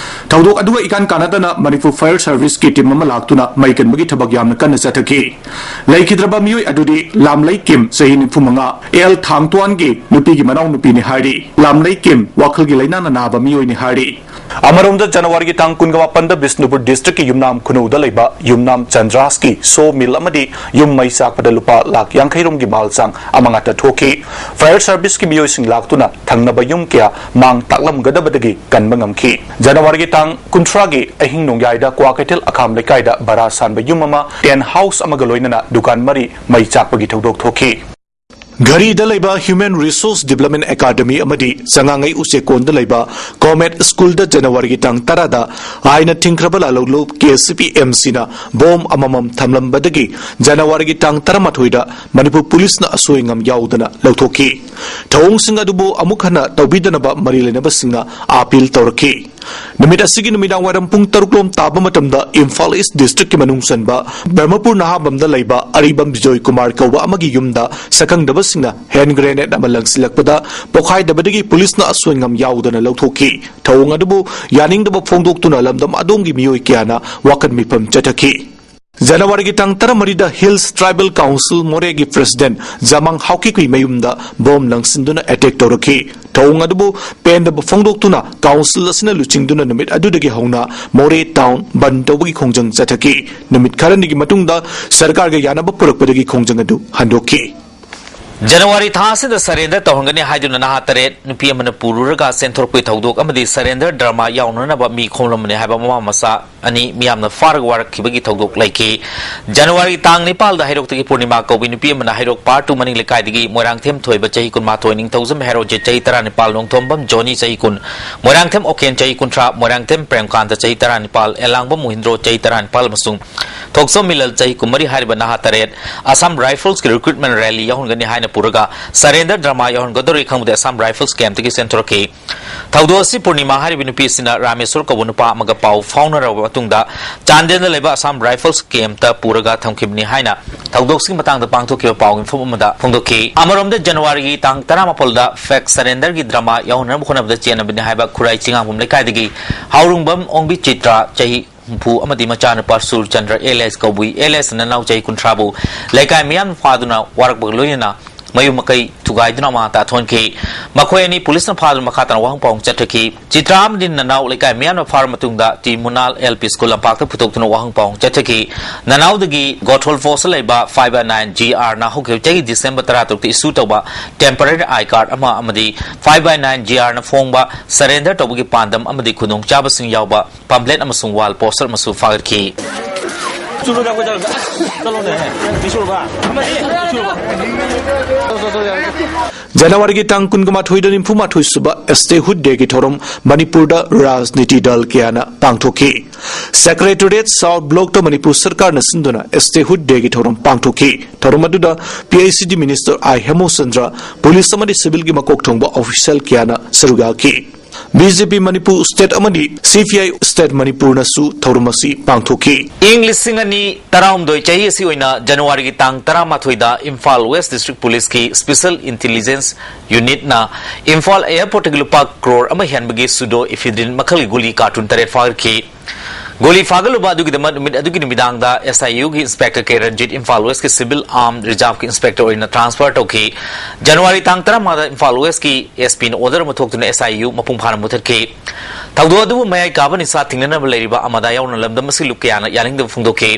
ꯊꯧꯗꯣꯛ ꯑꯗꯨꯒ ꯏꯀꯥꯟ ꯀꯥꯟꯅꯗꯅ ꯃꯅꯤꯄꯨꯔ Fire Serviceꯀꯤ team ꯑꯃ ꯂꯥꯛꯇꯨꯅ ꯃꯩ ꯀꯟꯕꯒꯤ ꯊꯕꯛ ꯌꯥꯝꯅ ꯀꯟꯅ ꯆꯠꯊꯈꯤ꯫ ꯂꯩꯈꯤꯗ꯭ꯔꯕ ꯃꯤꯑꯣꯏ ꯑꯗꯨꯗꯤ ꯂꯥꯝꯂꯩ ꯀꯤꯝ, ꯆꯍꯤ ꯅꯤꯐꯨ ꯃꯉꯥ, L ꯊꯥꯡꯇꯣꯟꯒꯤ ꯅꯨꯄꯤꯒꯤ ꯃꯅꯥꯎꯅꯨꯄꯤꯅꯤ ꯍꯥꯏꯔꯤ꯫ ꯂꯥꯝꯂꯩ ꯀꯤꯝ ꯋꯥꯈꯜꯒꯤ ꯂꯥꯏꯅꯥꯅ ꯅꯥꯕ ꯃꯤꯑꯣꯏꯅꯤ ꯍꯥꯏꯔꯤ꯫ ꯑꯃꯔꯣꯝꯗ, ꯖꯅꯋꯥꯔꯤꯒꯤ ꯇꯥꯡ ꯀꯨꯟꯒ ꯃꯥꯄꯟꯗ ꯕꯤꯁꯅꯨꯄꯨꯔ districtꯀꯤ ꯌꯨꯝꯅꯥꯝ ꯈꯨꯅꯧꯗ ꯂꯩꯕ ꯌꯨꯝꯅꯥꯝ ꯆꯟꯗ꯭ꯔꯥꯁꯀꯤ saw mill ꯑꯃꯗꯤ ꯌꯨꯝ ꯃꯩ ꯆꯥꯛꯄꯗ ꯂꯨꯄꯥ ꯂꯥꯈ ꯌꯥꯡꯈꯩ ꯔꯣꯝꯒꯤ ꯃꯥꯜ ꯆꯥꯡ ꯑꯃꯥꯡ ꯑꯇꯥ ꯊꯣꯛꯈꯤ꯫ Fire Serviceꯀꯤ ꯃꯤꯑꯣꯏꯁꯤꯡ ꯂꯥꯛꯇꯨꯅ ꯊꯪꯅꯕ ꯌꯨꯝ ꯀꯌꯥ ꯃꯥꯡ ꯇꯥꯛꯂꯝꯒꯗꯕꯗꯒꯤ ꯀꯟꯕ ꯉꯝꯈꯤ꯫ ꯖꯅꯋꯥꯔꯤꯒꯤ ꯇꯥꯡ ꯀꯨꯟꯊ꯭ꯔꯥꯒꯤ ꯑꯍꯤꯡ ꯅꯣꯡꯌꯥꯏꯗ ꯀ꯭ꯋꯥꯀꯩꯊꯦꯜ ꯑꯈꯥꯝ ꯂꯩꯀꯥꯏꯗ ꯚꯔꯥ ꯁꯥꯟꯕ ꯌꯨꯝ ꯑꯃ, tent house ꯑꯃꯒ ꯂꯣꯏꯅꯅ ꯗꯨꯀꯥꯟ ꯃꯔꯤ ꯃꯩ ꯆꯥꯛꯄꯒꯤ ꯊꯧꯗꯣꯛ ꯊꯣꯛꯈꯤ꯫ ꯘꯔꯤꯗ ꯂꯩꯕ Human Resource Development Academy ꯑꯃꯗꯤ ꯆꯉꯥꯉꯩ ꯎꯆꯦꯛꯀꯣꯟꯗ ꯂꯩꯕ Comet Schoolꯗ ꯖꯅꯋꯥꯔꯤꯒꯤ ꯇꯥꯡ ꯇꯔꯥꯗ ꯑꯥꯏꯟꯅ ꯊꯤꯡꯈ꯭ꯔꯕ ꯂꯥꯂꯣꯡꯂꯨꯞ K C P M Cꯅ bomb ꯑꯃꯃꯝ ꯊꯝꯂꯝꯕꯗꯒꯤ ꯖꯅꯋꯥꯔꯤꯒꯤ ꯇꯥꯡ ꯇꯔꯥꯃꯥꯊꯣꯏꯗ ꯃꯅꯤꯄꯨꯔ ꯄꯨꯂꯤꯁꯅ ꯑꯁꯣꯏ ꯑꯉꯥꯝ ꯌꯥꯎꯗꯅ ꯂꯧꯊꯣꯛꯈꯤ꯫ ꯊꯧꯑꯣꯡꯁꯤꯡ ꯑꯗꯨꯕꯨ ꯑꯃꯨꯛ ꯍꯟꯅ ꯇꯧꯕꯤꯗꯅꯕ ꯃꯔꯤ ꯂꯩꯅꯕꯁꯤꯡꯅ appeal ꯇꯧꯔꯛꯈꯤ꯫ ꯅꯨꯃꯤꯠ ꯑꯁꯤꯒꯤ ꯅꯨꯃꯤꯗꯥꯡ ꯋꯥꯏꯔꯝ ꯄꯨꯡ ꯇꯔꯨꯛ ꯂꯣꯝ ꯇꯥꯕ ꯃꯇꯝꯗ ꯏꯝꯐꯥꯜ East districtꯀꯤ ꯃꯅꯨꯡ ꯆꯟꯕ ꯕ꯭ꯔꯍꯃꯄꯨꯔ ꯅꯍꯥꯕꯝꯗ ꯂꯩꯕ ꯑꯔꯤꯕꯝ ꯕꯤꯖꯣꯏ ꯀꯨꯃꯥꯔ ꯀꯧꯕ ꯑꯃꯒꯤ ꯌꯨꯝꯗ ꯁꯛꯈꯪꯗꯕꯁꯤꯡꯅ hand grenade ꯑꯃ ꯂꯪꯁꯤꯜꯂꯛꯄꯗ ꯄꯣꯈꯥꯏꯗꯕꯗꯒꯤ ꯄꯨꯂꯤꯁꯅ ꯑꯁꯣꯏ ꯑꯉꯥꯝ ꯌꯥꯎꯗꯅ ꯂꯧꯊꯣꯛꯈꯤ꯫ ꯊꯧꯑꯣꯡ ꯑꯗꯨꯕꯨ ꯌꯥꯅꯤꯡꯗꯕ ꯐꯣꯡꯗꯣꯛꯇꯨꯅ ꯂꯝꯗꯝ ꯑꯗꯣꯝꯒꯤ ꯃꯤꯑꯣꯏ ꯀꯌꯥꯅ ꯋꯥꯀꯠ ꯃꯤꯐꯝ ꯆꯠꯊꯈꯤ꯫ ꯖꯅꯋꯥꯔꯤꯒꯤ ꯇꯥꯡ ꯇꯔꯥꯃꯔꯤꯗ Hills Tribal Council ꯃꯣꯔꯦꯒꯤ president ꯖꯃꯥꯡ ꯍꯥꯎꯀꯤꯀꯨꯏ ꯃꯌꯨꯝꯗ bomb ꯂꯪꯁꯤꯟꯗꯨꯅ attack ꯇꯧꯔꯛꯈꯤ꯫ ꯊꯧꯑꯣꯡ ꯑꯗꯨꯕꯨ ꯄꯦꯟꯗꯕ ꯐꯣꯡꯗꯣꯛꯇꯨꯅ council ꯑꯁꯤꯅ ꯂꯨꯆꯤꯡꯗꯨꯅ ꯅꯨꯃꯤꯠ ꯑꯗꯨꯗꯒꯤ ꯍꯧꯅ ꯃꯣꯔꯦ town ꯕꯟꯗ ꯇꯧꯕꯒꯤ ꯈꯣꯡꯖꯪ ꯆꯠꯊꯈꯤ꯫ ꯅꯨꯃꯤꯠ ꯈꯔꯅꯤꯒꯤ ꯃꯇꯨꯡꯗ ꯁꯔꯀꯥꯔꯒ ꯌꯥꯅꯕ ꯄꯨꯔꯛꯄꯗꯒꯤ ꯈꯣꯡꯖꯪ ꯑꯗꯨ ꯍꯟꯗꯣꯛꯈꯤ꯫ ꯖꯅꯋꯥꯔꯤ ꯊꯥ ꯑꯁꯤꯗ ꯁꯔꯦꯟꯗꯔ ꯇꯧꯍꯟꯒꯅꯤ ꯍꯥꯏꯗꯨꯅ ꯅꯍꯥ ꯇꯔꯦꯠ ꯅꯨꯄꯤ ꯑꯃꯅ ꯄꯨꯔꯨꯔꯒ ꯆꯦꯟꯊꯣꯔꯛꯄꯒꯤ ꯊꯧꯗꯣꯛ ꯑꯃꯗꯤ ꯁꯔꯦꯟꯗꯔ ꯗ꯭ꯔꯃꯥ ꯌꯥꯎꯅꯅꯕ ꯃꯤ ꯈꯣꯝꯂꯝꯕꯅꯤ ꯍꯥꯏꯕ ꯃꯃꯥ ꯃꯆꯥ ꯑꯅꯤ ꯃꯤꯌꯥꯝꯅ ꯐꯥꯔꯒ ꯋꯥꯔꯛꯈꯤꯕꯒꯤ ꯊꯧꯗꯣꯛ ꯂꯩꯈꯤ꯫ ꯖꯅꯋꯥꯔꯤ ꯇꯥꯡ ꯅꯤꯄꯥꯜꯗ ꯍꯩꯔꯣꯛꯇꯒꯤ ꯄꯨꯔꯅꯤꯃꯥ ꯀꯧꯕꯤ ꯅꯨꯄꯤ ꯑꯃꯅ ꯍꯩꯔꯣꯛ ꯄꯥꯔꯠ ꯇꯨ ꯃꯅꯤꯡ ꯂꯩꯀꯥꯏꯗꯒꯤ ꯃꯣꯏꯔꯥꯡꯊꯦꯝ ꯊꯣꯏꯕ ꯆꯍꯤ ꯀꯨꯟꯃꯥꯊꯣꯏ, ꯅꯤꯡꯊꯧꯖꯝ ꯍꯦꯔꯣꯖꯤꯠ ꯆꯍꯤ ꯇꯔꯥꯅꯤꯄꯥꯜ, ꯅꯣꯡꯊꯣꯝꯕꯝ ꯖꯣꯅꯤ ꯆꯍꯤ ꯀꯨꯟ, ꯃꯣꯏꯔꯥꯡꯊꯦꯝ ꯑꯣꯀꯦꯟ ꯆꯍꯤ ꯀꯨꯟꯊ꯭ꯔꯥ, ꯃꯣꯏꯔꯥꯡꯊꯦꯝ ꯄ꯭ꯔꯦꯝꯀꯥꯟꯇ ꯆꯍꯤ ꯇꯔꯥꯅꯤꯄꯥꯜ, ꯑꯦꯂꯥꯡꯕꯝ ꯃꯣꯍꯤꯟꯗ꯭ꯔꯣ ꯆꯍꯤ ꯇꯔꯥꯅꯤꯄꯥꯜ ꯑꯃꯁꯨꯡ ꯊꯣꯛꯆꯣꯝ ꯃꯤꯂꯜ ꯆꯍꯤ ꯀꯨꯟꯃꯔꯤ ꯍꯥꯏꯔꯤꯕ ꯅꯍꯥ ꯇꯔꯦꯠ ꯑꯁꯥꯝ ꯔꯥꯏꯐꯜꯁꯀꯤ ꯔꯤꯀ꯭ꯔꯨꯠꯃꯦꯟ ꯔꯦꯂꯤ ꯌꯥꯎꯍꯟꯒꯅꯤ ꯍꯥꯏꯅ ꯄꯨꯔꯒ ꯁꯔꯦꯟꯗꯔ ꯗ꯭ꯔꯃꯥ ꯌꯥꯎꯍꯟꯒꯗꯧꯔꯤ ꯈꯪꯕꯗ ꯑꯁꯥꯝ ꯔꯥꯏꯐꯜꯁ ꯀꯦꯝꯞꯇꯒꯤ ꯆꯦꯟꯊꯣꯔꯛꯈꯤ꯫ ꯊꯧꯗꯣꯛ ꯑꯁꯤ ꯄꯨꯔꯅꯤꯃꯥ ꯍꯥꯏꯔꯤꯕ ꯅꯨꯄꯤ ꯑꯁꯤꯅ ꯔꯥꯃꯦꯁꯣꯔ ꯀꯧꯕ ꯅꯨꯄꯥ ꯑꯃꯒ ꯄꯥꯎ ꯐꯥꯎꯅꯔꯕ ꯃꯇꯨꯡꯗ ꯆꯥꯟꯗꯦꯜꯗ ꯂꯩꯕ ꯑꯁꯥꯝ ꯔꯥꯏꯐꯜꯁ ꯀꯦꯝꯞꯇ ꯄꯨꯔꯒ ꯊꯝꯈꯤꯕꯅꯤ ꯍꯥꯏꯅ ꯊꯧꯗꯣꯛꯁꯤꯒꯤ ꯃꯇꯥꯡꯗ ꯄꯥꯡꯊꯣꯛꯈꯤꯕ ꯄꯥꯎꯒꯤ ꯃꯤꯐꯝ ꯑꯃꯗ ꯐꯣꯡꯗꯣꯛꯈꯤ꯫ ꯑꯃꯔꯣꯝꯗ ꯖꯅꯋꯥꯔꯤꯒꯤ ꯇꯥꯡ ꯇꯔꯥꯃꯥꯄꯜꯗ ꯐꯦꯛ ꯁꯔꯦꯟꯗꯔꯒꯤ ꯗ꯭ꯔꯃꯥ ꯌꯥꯎꯍꯟꯅꯕ ꯍꯣꯠꯅꯕꯗ ꯆꯦꯟꯅꯕꯅꯤ ꯍꯥꯏꯕ ꯈꯨꯔꯥꯏ ꯆꯤꯉꯥꯡꯕꯝ ꯂꯩꯀꯥꯏꯗꯒꯤ ꯍꯥꯎꯔꯨꯡꯕꯝ ꯑꯣꯡꯕꯤ ꯆꯤꯇ꯭ꯔꯥ ꯆꯍꯤ ꯍꯨꯝꯐꯨ ꯑꯃꯗꯤ ꯃꯆꯥꯅꯨꯄꯥ ꯁꯨꯔꯆꯟꯗ꯭ꯔ ꯑꯦꯂꯤꯌꯥꯁ ꯀꯧꯕꯤ ꯑꯦꯂꯤꯌꯥꯁ ꯅꯅꯥꯎ ꯆꯍꯤ ꯀꯨꯟꯊ꯭ꯔꯥꯕꯨ ꯂꯩꯀꯥꯏ ꯃꯤꯌꯥꯝꯅ ꯐꯥꯗꯨꯅ ꯋꯥꯔꯛꯄꯒ ꯂꯣꯏꯅꯅ ꯃꯌꯨꯝ ꯃꯀꯩ ꯊꯨꯒꯥꯏꯗꯨꯅ ꯑꯃꯥꯡ ꯑꯇꯥ ꯊꯣꯛꯍꯟꯈꯤ꯫ ꯃꯈꯣꯏ ꯑꯅꯤ ꯄꯨꯂꯤꯁꯅ ꯐꯥꯗꯨꯅ ꯃꯈꯥ ꯇꯥꯅ ꯋꯥꯍꯪ ꯄꯥꯎꯍꯪ ꯆꯠꯊꯈꯤ꯫ ꯆꯤꯇ꯭ꯔꯥ ꯑꯃꯗꯤ ꯅꯅꯥꯎ ꯂꯩꯀꯥꯏ ꯃꯤꯌꯥꯝꯅ ꯐꯥꯔꯕ ꯃꯇꯨꯡꯗ ꯇꯤ ꯃꯨꯅꯥꯜ ꯑꯦꯜ ꯄꯤ ꯁ꯭ꯀꯨꯜ ꯂꯝꯄꯥꯛꯇ ꯄꯨꯊꯣꯛꯇꯨꯅ ꯋꯥꯍꯪ ꯄꯥꯎꯍꯪ ꯆꯠꯊꯈꯤ꯫ ꯅꯅꯥꯎꯗꯒꯤ ꯒꯣꯊꯣꯜ ꯐꯣꯔꯁꯇ ꯂꯩꯕ ꯐꯥꯏꯚ ꯕꯥꯏ ꯅꯥꯏꯟ ꯖꯤ ꯑꯥꯔꯅ ꯍꯧꯈꯤꯕ ꯆꯍꯤ ꯗꯤꯁꯦꯝꯕꯔ ꯇꯔꯥꯇꯔꯨꯛꯇ ꯏꯁꯨ ꯇꯧꯕ ꯇꯦꯝꯄꯔꯦꯔꯤ ꯑꯥꯏ ꯀꯥꯔꯗ ꯑꯃ ꯑꯃꯗꯤ ꯐꯥꯏꯚ ꯕꯥꯏ ꯅꯥꯏꯟ ꯖꯤ ꯑꯥꯔꯅ ꯐꯣꯡꯕ ꯁꯔꯦꯟꯗꯔ ꯇꯧꯕꯒꯤ ꯄꯥꯟꯗꯝ ꯑꯃꯗꯤ ꯈꯨꯗꯣꯡꯆꯥꯕꯁꯤꯡ ꯌꯥꯎꯕ ꯄꯥꯝꯂꯦꯠ ꯑꯃꯁꯨꯡ ꯋꯥꯜ ꯄꯣꯁꯇꯔ ꯑꯃꯁꯨ ꯐꯥꯒꯠꯈꯤ꯫ ꯖꯅꯋꯥꯔꯤꯒꯤ ꯇꯥꯡ ꯀꯨꯟꯒ ꯃꯥꯊꯣꯏꯗ ꯅꯤꯐꯨ ꯃꯥꯊꯣꯏ ꯁꯨꯕ ꯁ꯭ꯇꯦꯍꯨꯗ ꯗꯦꯒꯤ ꯊꯧꯔꯝ ꯃꯅꯤꯄꯨꯔꯗ ꯔꯥꯖꯅꯤꯇꯤ ꯗꯜ ꯀꯌꯥꯅ ꯄꯥꯡꯊꯣꯛꯈꯤ꯫ ꯁꯦꯀ꯭ꯔꯦꯇꯔꯤꯌꯦꯠ ꯁꯥꯎꯠ ꯕ꯭ꯂꯣꯛꯇ ꯃꯅꯤꯄꯨꯔ ꯁꯔꯀꯥꯔꯅ ꯁꯤꯟꯗꯨꯅ ꯁ꯭ꯇꯦꯍꯨꯗ ꯗꯦꯒꯤ ꯊꯧꯔꯝ ꯄꯥꯡꯊꯣꯛꯈꯤ꯫ ꯊꯧꯔꯝ ꯑꯗꯨꯗ ꯄꯤ ꯑꯩꯆ ꯏ ꯗꯤ ꯃꯤꯅꯤꯁꯇꯔ ꯑꯥꯏ ꯍꯦꯃꯣꯆꯟꯗ꯭ꯔ, ꯄꯨꯂꯤꯁ ꯑꯃꯗꯤ ꯁꯤꯚꯤꯜꯒꯤ ꯃꯀꯣꯛ ꯊꯣꯡꯕ ꯑꯣꯐꯤꯁꯤꯌꯦꯜ ꯀꯌꯥꯅ ꯁꯔꯨꯛ ꯌꯥꯈꯤ꯫ ꯕꯤ ꯖꯦ ꯄꯤ ꯃꯅꯤꯄꯨꯔ ꯁ꯭ꯇꯦꯠ ꯑꯃꯗꯤ ꯁꯤ ꯄꯤ ꯑꯥꯏ ꯁ꯭ꯇꯦꯠ ꯃꯅꯤꯄꯨꯔꯅꯁꯨ ꯊꯧꯔꯝ ꯑꯁꯤ ꯄꯥꯡꯊꯣꯛꯈꯤ꯫ ꯏꯪ ꯂꯤꯁꯤꯡ ꯑꯅꯤ ꯇꯔꯥꯍꯨꯝꯗꯣꯏ ꯆꯍꯤ ꯑꯁꯤ ꯑꯣꯏꯅ ꯖꯅꯋꯥꯔꯤꯒꯤ ꯇꯥꯡ ꯇꯔꯥꯃꯥꯊꯣꯏꯗ ꯏꯝꯐꯥꯜ ꯋꯦꯁ ꯗꯤꯁꯇ꯭ꯔꯤꯛ ꯄꯨꯂꯤꯁꯀꯤ ꯁ꯭ꯄꯦꯁꯦꯜ ꯏꯟꯇꯦꯂꯤꯖꯦꯟꯁ ꯌꯨꯅꯤꯠꯅ ꯏꯝꯐꯥꯜ ꯑꯦꯌꯔꯄꯣꯔꯠꯇꯒꯤ ꯂꯨꯄꯥ ꯀ꯭ꯔꯣꯔ ꯑꯃ ꯍꯦꯟꯕꯒꯤ ꯁꯨꯗꯣ ꯏꯐꯤꯗ꯭ꯔꯤꯟ ꯃꯈꯜꯒꯤ ꯒꯨꯂꯤ ꯀꯥꯔꯇꯨꯟ ꯇꯔꯦꯠ ꯐꯥꯒꯠꯈꯤ꯫ ꯒꯨꯂꯤ ꯐꯥꯒꯠꯂꯨꯕ ꯑꯗꯨꯒꯤꯗꯃꯛ ꯅꯨꯃꯤꯠ ꯑꯗꯨꯒꯤ ꯅꯨꯃꯤꯗꯥꯡꯗ ꯑꯦꯁ ꯑꯥꯏ ꯌꯨꯒꯤ ꯏꯟꯁꯄꯦꯛꯇꯔ ꯀꯦ ꯔꯟꯖꯤꯠ ꯏꯝꯐꯥꯜ ꯋꯦꯁꯀꯤ ꯁꯤꯚꯤꯜ ꯑꯥꯔꯝ ꯔꯤꯖꯥꯔꯚꯀꯤ ꯏꯟꯁꯄꯦꯛꯇꯔ ꯑꯣꯏꯅ ꯇ꯭ꯔꯥꯟꯁꯐꯔ ꯇꯧꯈꯤ꯫ ꯖꯅꯋꯥꯔꯤ ꯇꯥꯡ ꯇꯔꯥꯃꯉꯥꯗ ꯏꯝꯐꯥꯜ ꯋꯦꯁꯀꯤ ꯑꯦꯁ ꯄꯤꯅ ꯑꯣꯔꯗꯔ ꯑꯃ ꯊꯣꯛꯇꯨꯅ ꯑꯦꯁ ꯑꯥꯏ ꯌꯨ ꯃꯄꯨꯡ ꯐꯥꯅ ꯃꯨꯊꯠꯈꯤ꯫ ꯊꯧꯗꯣꯛ ꯑꯗꯨꯕꯨ ꯃꯌꯥꯏ ꯀꯥꯕ ꯅꯤꯁꯥ ꯊꯤꯡꯅꯅꯕ ꯂꯩꯔꯤꯕ ꯑꯃꯗꯥ ꯌꯥꯎꯅ ꯂꯝꯗꯝ ꯑꯁꯤꯒꯤ ꯂꯨꯞ ꯀꯌꯥꯅ ꯌꯥꯅꯤꯡꯗꯕ ꯐꯣꯡꯗꯣꯛꯈꯤ꯫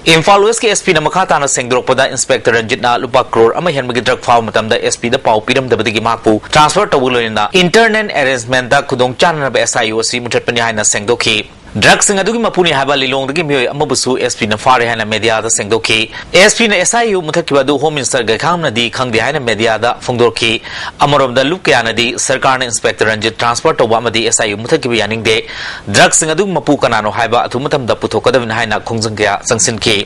ꯏꯝꯐꯥꯜ ꯋꯦꯁꯀꯤ ꯑꯦꯁ ꯄꯤꯅ ꯃꯈꯥ ꯇꯥꯅ ꯁꯦꯡꯗꯣꯔꯛꯄꯗ, ꯏꯟꯁꯄꯦꯛꯇꯔ ꯔꯟꯖꯤꯠꯅ ꯂꯨꯄꯥ ꯀ꯭ꯔꯣꯔ ꯑꯃ ꯍꯦꯟꯕꯒꯤ ꯗ꯭ꯔꯒ ꯐꯥꯕ ꯃꯇꯝꯗ ꯑꯦꯁ ꯄꯤꯗ ꯄꯥꯎ ꯄꯤꯔꯝꯗꯕꯗꯒꯤ ꯃꯍꯥꯛꯄꯨ ꯇ꯭ꯔꯥꯟꯁꯐꯔ ꯇꯧꯕꯒ ꯂꯣꯏꯅꯅ ꯏꯟꯇꯔꯅꯦꯜ ꯑꯦꯔꯦꯟꯖꯃꯦꯟꯗ ꯈꯨꯗꯣꯡ ꯆꯥꯅꯅꯕ ꯑꯦꯁ ꯑꯥꯏ ꯌꯨ ꯑꯁꯤ ꯃꯨꯊꯠꯄꯅꯤ ꯍꯥꯏꯅ ꯁꯦꯡꯗꯣꯛꯈꯤ꯫ ꯗ꯭ꯔꯒꯁꯤꯡ ꯑꯗꯨꯒꯤ ꯃꯄꯨꯅꯤ ꯍꯥꯏꯕ ꯂꯤꯂꯣꯡꯗꯒꯤ ꯃꯤꯑꯣꯏ ꯑꯃꯕꯨꯁꯨ ꯑꯦꯁ ꯄꯤꯅ ꯐꯥꯔꯦ ꯍꯥꯏꯅ ꯃꯦꯗꯤꯌꯥꯗ ꯁꯦꯡꯗꯣꯛꯈꯤ꯫ ꯑꯦꯁ ꯄꯤꯅ ꯑꯦꯁ ꯑꯥꯏ ꯌꯨ ꯃꯨꯊꯠꯈꯤꯕ ꯑꯗꯨ ꯍꯣꯝ ꯃꯤꯅꯤꯁꯇꯔ ꯒꯩꯈꯥꯝꯅꯗꯤ ꯈꯪꯗꯦ ꯍꯥꯏꯅ ꯃꯦꯗꯤꯌꯥꯗ ꯐꯣꯡꯗꯣꯔꯛꯈꯤ꯫ ꯑꯃꯔꯣꯝꯗ, ꯂꯨꯞ ꯀꯌꯥꯅꯗꯤ ꯁꯔꯀꯥꯔꯅ ꯏꯟꯁꯄꯦꯛꯇꯔ ꯔꯟꯖꯤꯠ ꯇ꯭ꯔꯥꯟꯁꯐꯔ ꯇꯧꯕ ꯑꯃꯗꯤ ꯑꯦꯁ ꯑꯥꯏ ꯌꯨ ꯃꯨꯊꯠꯈꯤꯕ ꯌꯥꯅꯤꯡꯗꯦ꯫ ꯗ꯭ꯔꯒꯁꯤꯡ ꯑꯗꯨꯒꯤ ꯃꯄꯨ ꯀꯅꯥꯅꯣ ꯍꯥꯏꯕ ꯑꯊꯨꯕ ꯃꯇꯝꯗ ꯄꯨꯊꯣꯛꯀꯗꯕꯅꯤ ꯍꯥꯏꯅ ꯈꯣꯡꯖꯪ ꯀꯌꯥ ꯆꯪꯁꯤꯟꯈꯤ꯫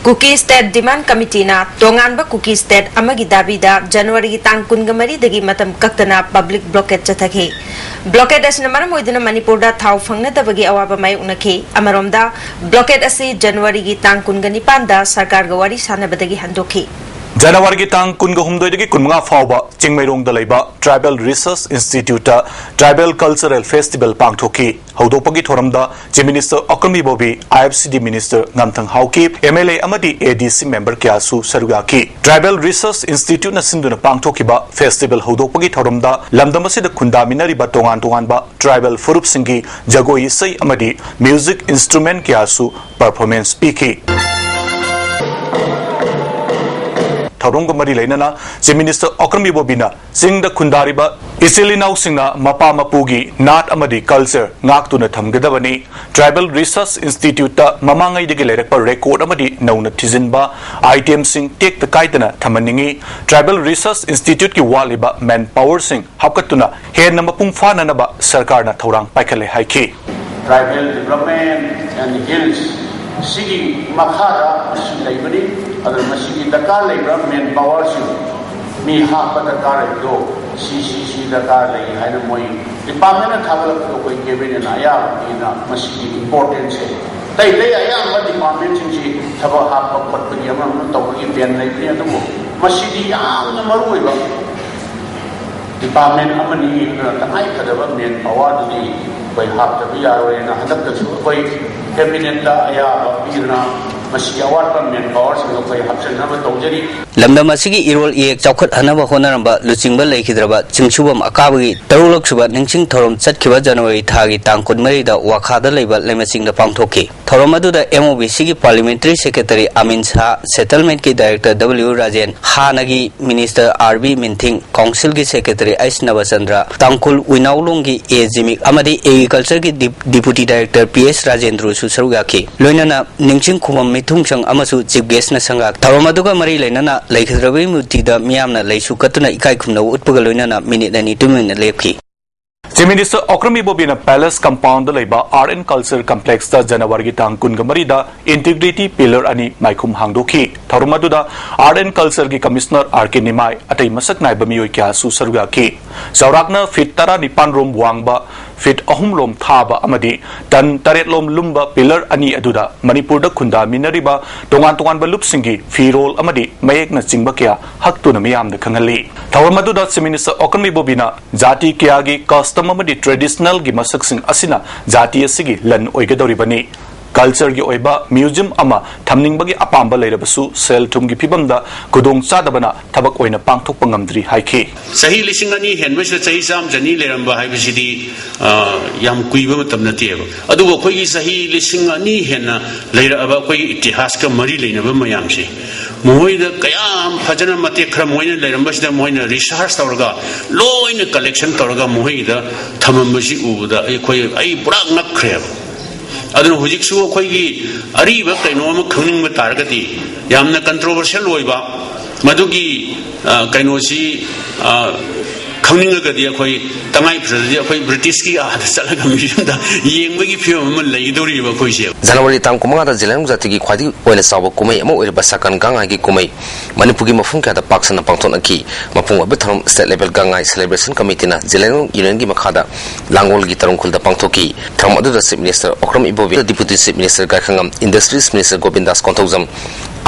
ꯀꯨꯀꯤ ꯁ꯭ꯇꯦꯠ ꯗꯤꯃꯥꯟ ꯀꯃꯤꯇꯤꯅ ꯇꯣꯉꯥꯟꯕ ꯀꯨꯀꯤ ꯁ꯭ꯇꯦꯠ ꯑꯃꯒꯤ ꯗꯥꯕꯤꯗ ꯖꯅꯋꯥꯔꯤꯒꯤ ꯇꯥꯡ ꯀꯨꯟꯒ ꯃꯔꯤꯗꯒꯤ ꯃꯇꯝ ꯀꯛꯇꯅ ꯄꯕ꯭ꯂꯤꯛ ꯕ꯭ꯂꯣꯀꯦꯠ ꯆꯠꯊꯈꯤ꯫ ꯕ꯭ꯂꯣꯀꯦꯠ ꯑꯁꯤꯅ ꯃꯔꯝ ꯑꯣꯏꯗꯨꯅ ꯃꯅꯤꯄꯨꯔꯗ ꯊꯥꯎ ꯐꯪꯅꯗꯕꯒꯤ ꯑꯋꯥꯕ ꯃꯥꯌꯣꯛꯅꯈꯤ꯫ ꯑꯃꯔꯣꯝꯗ, ꯕ꯭ꯂꯣꯀꯦꯠ ꯑꯁꯤ ꯖꯅꯋꯥꯔꯤꯒꯤ ꯇꯥꯡ ꯀꯨꯟꯒ ꯅꯤꯄꯥꯟꯗ ꯁꯔꯀꯥꯔꯒ ꯋꯥꯔꯤ ꯁꯥꯟꯅꯕꯗꯒꯤ ꯍꯟꯗꯣꯛꯈꯤ꯫ ꯖꯅꯋꯥꯔꯤꯒꯤ ꯇꯥꯡ ꯀꯨꯟꯒ ꯍꯨꯝꯗꯣꯏꯗꯒꯤ ꯀꯨꯟꯃꯉꯥ ꯐꯥꯎꯕ ꯆꯤꯡꯃꯩꯔꯣꯡꯗ ꯂꯩꯕ ꯇ꯭ꯔꯥꯏꯕꯦꯜ ꯔꯤꯁꯔꯁ ꯏꯟꯁꯇꯤꯇ꯭ꯌꯨꯠꯇ ꯇ꯭ꯔꯥꯏꯕꯦꯜ ꯀꯜꯆꯔꯦꯜ ꯐꯦꯁꯇꯤꯚꯦꯜ ꯄꯥꯡꯊꯣꯛꯈꯤ꯫ ꯍꯧꯗꯣꯛꯄꯒꯤ ꯊꯧꯔꯝꯗ chief minister Okram Ibobi, I F C D minister ꯉꯥꯝꯊꯪ ꯍꯥꯎꯀꯤꯞ, ꯑꯦꯝ ꯑꯦꯜ ꯑꯦ ꯑꯃꯗꯤ ꯑꯦ ꯗꯤ ꯁꯤ ꯃꯦꯝꯕꯔ ꯀꯌꯥꯁꯨ ꯁꯔꯨꯛ ꯌꯥꯈꯤ꯫ ꯇ꯭ꯔꯥꯏꯕꯦꯜ ꯔꯤꯁꯔꯁ ꯏꯟꯁꯇꯤꯇ꯭ꯌꯨꯠꯅ ꯁꯤꯟꯗꯨꯅ ꯄꯥꯡꯊꯣꯛꯈꯤꯕ ꯐꯦꯁꯇꯤꯚꯦꯜ ꯍꯧꯗꯣꯛꯄꯒꯤ ꯊꯧꯔꯝꯗ ꯂꯝꯗꯝ ꯑꯁꯤꯗ ꯈꯨꯟꯗꯥꯃꯤꯟꯅꯔꯤꯕ ꯇꯣꯉꯥꯟ ꯇꯣꯉꯥꯟꯕ ꯇ꯭ꯔꯥꯏꯕꯦꯜ ꯐꯨꯔꯨꯞꯁꯤꯡꯒꯤ ꯖꯒꯣꯏ ꯏꯁꯩ ꯑꯃꯗꯤ ꯃ꯭ꯌꯨꯖꯤꯛ ꯏꯟꯁꯇ꯭ꯔꯨꯃꯦꯟ ꯀꯌꯥꯁꯨ ꯄꯔꯐꯣꯔꯃꯦꯟꯁ ꯄꯤꯈꯤ꯫ ꯊꯧꯔꯝꯒ ꯃꯔꯤ ꯂꯩꯅꯅ ꯆꯤꯐ ꯃꯤꯅꯤꯁꯇꯔ ꯑꯣꯀ꯭ꯔꯝ ꯏꯕꯣꯕꯤꯅ ꯆꯤꯡꯗ ꯈꯨꯟꯗꯥꯔꯤꯕ ꯏꯆꯤꯜ ꯏꯅꯥꯎꯁꯤꯡꯅ ꯃꯄꯥ ꯃꯄꯨꯒꯤ ꯅꯥꯠ ꯑꯃꯗꯤ ꯀꯜꯆꯔ ꯉꯥꯛꯇꯨꯅ ꯊꯝꯒꯗꯕꯅꯤ꯫ ꯇ꯭ꯔꯥꯏꯕꯦꯜ ꯔꯤꯁꯔꯁ ꯏꯟꯁꯇꯤꯇ꯭ꯌꯨꯠꯇ ꯃꯃꯥꯡꯉꯩꯗꯒꯤ ꯂꯩꯔꯛꯄ ꯔꯦꯀꯣꯔꯗ ꯑꯃꯗꯤ ꯅꯧꯅ ꯊꯤꯖꯤꯟꯕ ꯑꯥꯏꯇꯦꯝꯁꯤꯡ ꯇꯦꯛꯇ ꯀꯥꯏꯗꯅ ꯊꯝꯍꯟꯅꯤꯡꯏ꯫ ꯇ꯭ꯔꯥꯏꯕꯦꯜ ꯔꯤꯁꯔꯁ ꯏꯟꯁꯇꯤꯇ꯭ꯌꯨꯠꯀꯤ ꯋꯥꯠꯂꯤꯕ ꯃꯦꯟ ꯄꯥꯋꯔꯁꯤꯡ ꯍꯥꯞꯀꯠꯇꯨꯅ ꯍꯦꯟꯅ ꯃꯄꯨꯡ ꯐꯥꯅꯅꯕ ꯁꯔꯀꯥꯔꯅ ꯊꯧꯔꯥꯡ ꯄꯥꯏꯈꯠꯂꯦ ꯍꯥꯏꯈꯤ꯫ Tribal Development and Hills ꯁꯤꯒꯤ ꯃꯈꯥꯗ ꯃꯁꯤ ꯂꯩꯕꯅꯤ꯫ ꯑꯗꯨꯅ ꯃꯁꯤꯒꯤ ꯗꯔꯀꯥꯔ ꯂꯩꯕ ꯃꯦꯟ ꯄꯥꯋꯔꯁꯤꯡ ꯃꯤ ꯍꯥꯞꯄ ꯗꯔꯀꯥꯔ ꯂꯩꯕꯗꯣ ꯁꯤ ꯁꯤ ꯁꯤ ꯗꯔꯀꯥꯔ ꯂꯩ ꯍꯥꯏꯅ ꯃꯣꯏ ꯗꯤꯄꯥꯔꯠꯃꯦꯟꯅ ꯊꯥꯒꯠꯂꯛꯄꯗꯣ ꯑꯩꯈꯣꯏ ꯀꯦꯕꯤꯅꯦꯠꯅ ꯑꯌꯥꯝꯕ ꯃꯤꯅ ꯃꯁꯤꯒꯤ ꯏꯝꯄꯣꯔꯇꯦꯟꯁꯁꯦ ꯑꯇꯩ ꯑꯇꯩ ꯑꯌꯥꯝꯕ ꯗꯤꯄꯥꯔꯠꯃꯦꯟꯁꯤꯡꯁꯤ ꯊꯕꯛ ꯍꯥꯞꯄ ꯈꯣꯠꯄꯒꯤ ꯑꯃ ꯑꯃ ꯇꯧꯕꯒꯤ ꯕꯦꯟ ꯂꯩꯕꯅꯤ꯫ ꯑꯗꯨꯕꯨ ꯃꯁꯤꯗꯤ ꯌꯥꯝꯅ ꯃꯔꯨ ꯑꯣꯏꯕ ꯗꯤꯄꯥꯔꯠꯃꯦꯟ ꯑꯃꯅꯤ꯫ ꯑꯗꯨꯅ ꯇꯉꯥꯏ ꯐꯗꯕ ꯃꯦꯟ ꯄꯥꯋꯔꯗꯨꯗꯤ ꯑꯩꯈꯣꯏ ꯍꯥꯞꯇꯕ ꯌꯥꯔꯣꯏꯅ ꯍꯟꯗꯛꯇꯁꯨ ꯑꯩꯈꯣꯏ ꯀꯦꯕꯤꯅꯦꯠꯇ ꯑꯌꯥꯕ ꯄꯤꯗꯨꯅ ꯃꯁꯤꯒꯤ ꯑꯋꯥꯠꯄ ꯃꯦꯟ ꯄꯥꯋꯔꯁꯤꯡꯗꯣ ꯑꯩꯈꯣꯏ ꯍꯥꯞꯆꯤꯟꯅꯕ ꯇꯧꯖꯔꯤ꯫ ꯂꯝꯗꯝ ꯑꯁꯤꯒꯤ ꯏꯔꯣꯜ ꯏꯌꯦꯛ ꯆꯥꯎꯈꯠꯍꯟꯅꯕ ꯍꯣꯠꯅꯔꯝꯕ ꯂꯨꯆꯤꯡꯕ ꯂꯩꯈꯤꯗ꯭ꯔꯕ ꯆꯤꯡꯁꯨꯕꯝ ꯑꯀꯥꯕꯒꯤ ꯇꯔꯨꯛꯂꯛ ꯁꯨꯕ ꯅꯤꯡꯁꯤꯡ ꯊꯧꯔꯝ ꯆꯠꯈꯤꯕ ꯖꯅꯋꯥꯔꯤ ꯊꯥꯒꯤ ꯇꯥꯡ ꯀꯨꯟꯃꯔꯤꯗ ꯋꯥꯈꯥꯗ ꯂꯩꯕ ꯂꯩꯃꯆꯤꯡꯗ ꯄꯥꯡꯊꯣꯛꯈꯤ꯫ ꯊꯧꯔꯝ ꯑꯗꯨꯗ M O B C ꯒꯤ Parliamentary Secretary ꯑꯃꯤꯟ ꯁꯥꯍ, Settlement ꯀꯤ Director W ꯔꯥꯖꯦꯟ, ꯍꯥꯟꯅꯒꯤ Minister R B ꯃꯤꯟꯊꯤꯡ, Council ꯒꯤ Secretary H Nabachandra, Tangkhul ꯎꯏꯅꯥꯎꯂꯣꯡꯒꯤ A ꯖꯤꯃꯤꯛ ꯑꯃꯗꯤ Agriculture ꯒꯤ Dep-, Deputy Director P H ꯔꯥꯖꯦꯟꯗ꯭ꯔꯁꯨ ꯁꯔꯨꯛ ꯌꯥꯈꯤ꯫ ꯂꯣꯏꯅꯅ ꯅꯤꯡꯁꯤꯡ ꯈꯨꯕꯝ ꯃꯤꯊꯨꯡꯁꯪ ꯑꯃꯁꯨ Chief Guest ꯅ ꯁꯪꯒꯥ꯫ ꯊꯧꯔꯝ ꯑꯗꯨꯒ ꯃꯔꯤ ꯂꯩꯅꯅ ꯂꯩꯈꯤꯗ꯭ꯔꯕꯒꯤ ꯃꯨꯔꯇꯤꯗ ꯃꯤꯌꯥꯝꯅ ꯂꯩꯁꯨ ꯀꯠꯇꯨꯅ ꯏꯀꯥꯏ ꯈꯨꯝꯅꯕ ꯎꯠꯄꯒ ꯂꯣꯏꯅꯅ ꯃꯤꯅꯤꯠ ꯑꯅꯤ ꯇꯨꯃꯤꯟꯅ ꯂꯦꯞꯈꯤ꯫ Chief Minister Okram Ibobi ꯅ Palace Compound ꯗ ꯂꯩꯕ Art and Culture Complex ꯇ ꯖꯅꯋꯥꯔꯤꯒꯤ ꯇꯥꯡ ꯀꯨꯟꯃꯔꯤꯗ Integrity Pillar ꯑꯅꯤ ꯃꯥꯏꯈꯨꯝ ꯍꯥꯡꯗꯣꯛꯈꯤ꯫ ꯊꯧꯔꯝ ꯑꯗꯨꯗ Art and Culture ꯒꯤ Commissioner R K ꯅꯤꯃꯥꯏ, ꯑꯇꯩ ꯃꯁꯛ ꯅꯥꯏꯕ ꯃꯤꯑꯣꯏ ꯀꯌꯥꯁꯨ ꯁꯔꯨꯛ ꯌꯥꯈꯤ꯫ ꯆꯥꯎꯔꯥꯛꯅ feet ꯇꯔꯥꯅꯤꯄꯥꯟ ꯔꯣꯝ ꯋꯥꯡꯕ, feet ꯑꯍꯨꯝ ꯔꯣꯝ ꯊꯥꯕ ꯑꯃꯗꯤ ton ꯇꯔꯦꯠ ꯂꯣꯝ ꯂꯨꯝꯕ pillar ꯑꯅꯤ ꯑꯗꯨꯗ ꯃꯅꯤꯄꯨꯔꯗ ꯈꯨꯟꯗꯥꯃꯤꯟꯅꯔꯤꯕ ꯇꯣꯉꯥꯟ ꯇꯣꯉꯥꯟꯕ ꯂꯨꯞꯁꯤꯡꯒꯤ ꯐꯤꯔꯣꯜ ꯑꯃꯗꯤ ꯃꯌꯦꯛꯅꯆꯤꯡꯕ ꯀꯌꯥ ꯍꯛꯇꯨꯅ ꯃꯤꯌꯥꯝꯗ ꯈꯪꯍꯜꯂꯤ꯫ ꯊꯧꯔꯝ ꯑꯗꯨꯗ Chief Minister Okram Ibobi ꯅ ꯖꯥꯇꯤ ꯀꯌꯥꯒꯤ custom ꯑꯃꯗꯤ traditional ꯒꯤ ꯃꯁꯛꯁꯤꯡ ꯑꯁꯤꯅ ꯖꯥꯇꯤ ꯑꯁꯤꯒꯤ ꯂꯟ ꯑꯣꯏꯒꯗꯧꯔꯤꯕꯅꯤ꯫ Culture ꯒꯤ ꯑꯣꯏꯕ museum ꯑꯃ ꯊꯝꯅꯤꯡꯕꯒꯤ ꯑꯄꯥꯝꯕ ꯂꯩꯔꯕꯁꯨ ꯁꯦꯜ ꯊꯨꯝꯒꯤ ꯐꯤꯕꯝꯗ ꯈꯨꯗꯣꯡ ꯆꯥꯗꯕꯅ ꯊꯕꯛ ꯑꯣꯏꯅ ꯄꯥꯡꯊꯣꯛꯄ ꯉꯝꯗ꯭ꯔꯤ ꯍꯥꯏꯈꯤ꯫ ꯆꯍꯤ ꯂꯤꯁꯤꯡ ꯑꯅꯤ ꯍꯦꯟꯕꯁꯤꯗ ꯆꯍꯤ ꯆꯥꯝꯃ ꯆꯅꯤ ꯂꯩꯔꯝꯕ ꯍꯥꯏꯕꯁꯤꯗꯤ, ꯑ, ꯌꯥꯝ ꯀꯨꯏꯕ ꯃꯇꯝ ꯅꯠꯇꯦꯕ꯫ ꯑꯗꯨꯕꯨ ꯑꯩꯈꯣꯏꯒꯤ ꯆꯍꯤ ꯂꯤꯁꯤꯡ ꯑꯅꯤ ꯍꯦꯟꯅ ꯂꯩꯔꯛꯑꯕ ꯑꯩꯈꯣꯏꯒꯤ ꯏꯇꯤꯍꯥꯁꯀ ꯃꯔꯤ ꯂꯩꯅꯕ ꯃꯌꯥꯝꯁꯦ, ꯃꯈꯣꯏꯗ ꯀꯌꯥꯝ ꯐꯖꯅ ꯃꯇꯦꯛ ꯈꯔ ꯃꯣꯏꯅ ꯂꯩꯔꯝꯕꯁꯤꯗ ꯃꯣꯏꯅ research ꯇꯧꯔꯒ, ꯂꯣꯏꯅ collection ꯇꯧꯔꯒ ꯃꯈꯣꯏꯒꯤꯗ ꯊꯝꯃꯝꯕꯁꯤ ꯎꯕꯗ ꯑꯩꯈꯣꯏ, ꯑꯩ ꯄꯨꯔꯥ ꯉꯛꯈ꯭ꯔꯦꯕ꯫ ꯑꯗꯨꯅ ꯍꯧꯖꯤꯛꯁꯨ ꯑꯩꯈꯣꯏꯒꯤ ꯑꯔꯤꯕ ꯀꯩꯅꯣ ꯑꯃ ꯈꯪꯅꯤꯡꯕ ꯇꯥꯔꯒꯗꯤ, ꯌꯥꯝꯅ controversial ꯑꯣꯏꯕ ꯃꯗꯨꯒꯤ, ꯑ, ꯀꯩꯅꯣꯁꯤ, ꯑ, ꯈꯪꯅꯤꯡꯉꯒꯗꯤ ꯑꯩꯈꯣꯏ ꯇꯉꯥꯏ ꯐꯗ꯭ꯔꯗꯤ ꯑꯩꯈꯣꯏ British ꯀꯤ ꯑꯥꯗ ꯆꯠꯂꯒ museum ꯗ ꯌꯦꯡꯕꯒꯤ ꯐꯤꯕꯝ ꯑꯃ ꯂꯩꯒꯗꯧꯔꯤꯕ ꯑꯩꯈꯣꯏꯁꯦ꯫ ꯖꯅꯋꯥꯔꯤ ꯇꯥꯡ ꯀꯨꯟꯃꯉꯥꯗ ꯖꯤꯂꯥꯏꯔꯣꯡ ꯖꯥꯇꯤꯒꯤ ꯈ꯭ꯋꯥꯏꯗꯒꯤ ꯑꯣꯏꯅ ꯆꯥꯎꯕ ꯀꯨꯝꯍꯩ ꯑꯃ ꯑꯣꯏꯔꯤꯕ ꯁꯥꯀꯟ ꯒꯥꯡꯉꯥꯏꯒꯤ ꯀꯨꯝꯍꯩ ꯃꯅꯤꯄꯨꯔꯒꯤ ꯃꯐꯝ ꯀꯌꯥꯗ ꯄꯥꯛ ꯁꯟꯅ ꯄꯥꯡꯊꯣꯛꯅꯈꯤ꯫ ꯃꯄꯨꯡ ꯑꯣꯏꯕ ꯊꯧꯔꯝ State Level ꯒꯥꯡꯉꯥꯏ Celebration Committee ꯅ ꯖꯤꯂꯥꯏꯔꯣꯡ Union ꯒꯤ ꯃꯈꯥꯗ ꯂꯥꯡꯒꯣꯜꯒꯤ ꯇꯔꯨꯡ ꯈꯨꯜꯗ ꯄꯥꯡꯊꯣꯛꯈꯤ꯫ ꯊꯧꯔꯝ ꯑꯗꯨꯗ Chief Minister Okram Ibobi, Deputy Chief Minister ꯒꯥꯏꯈꯉꯝ, Industries Minister ꯒꯣꯕꯤꯟꯗꯥꯁ Konthoujam,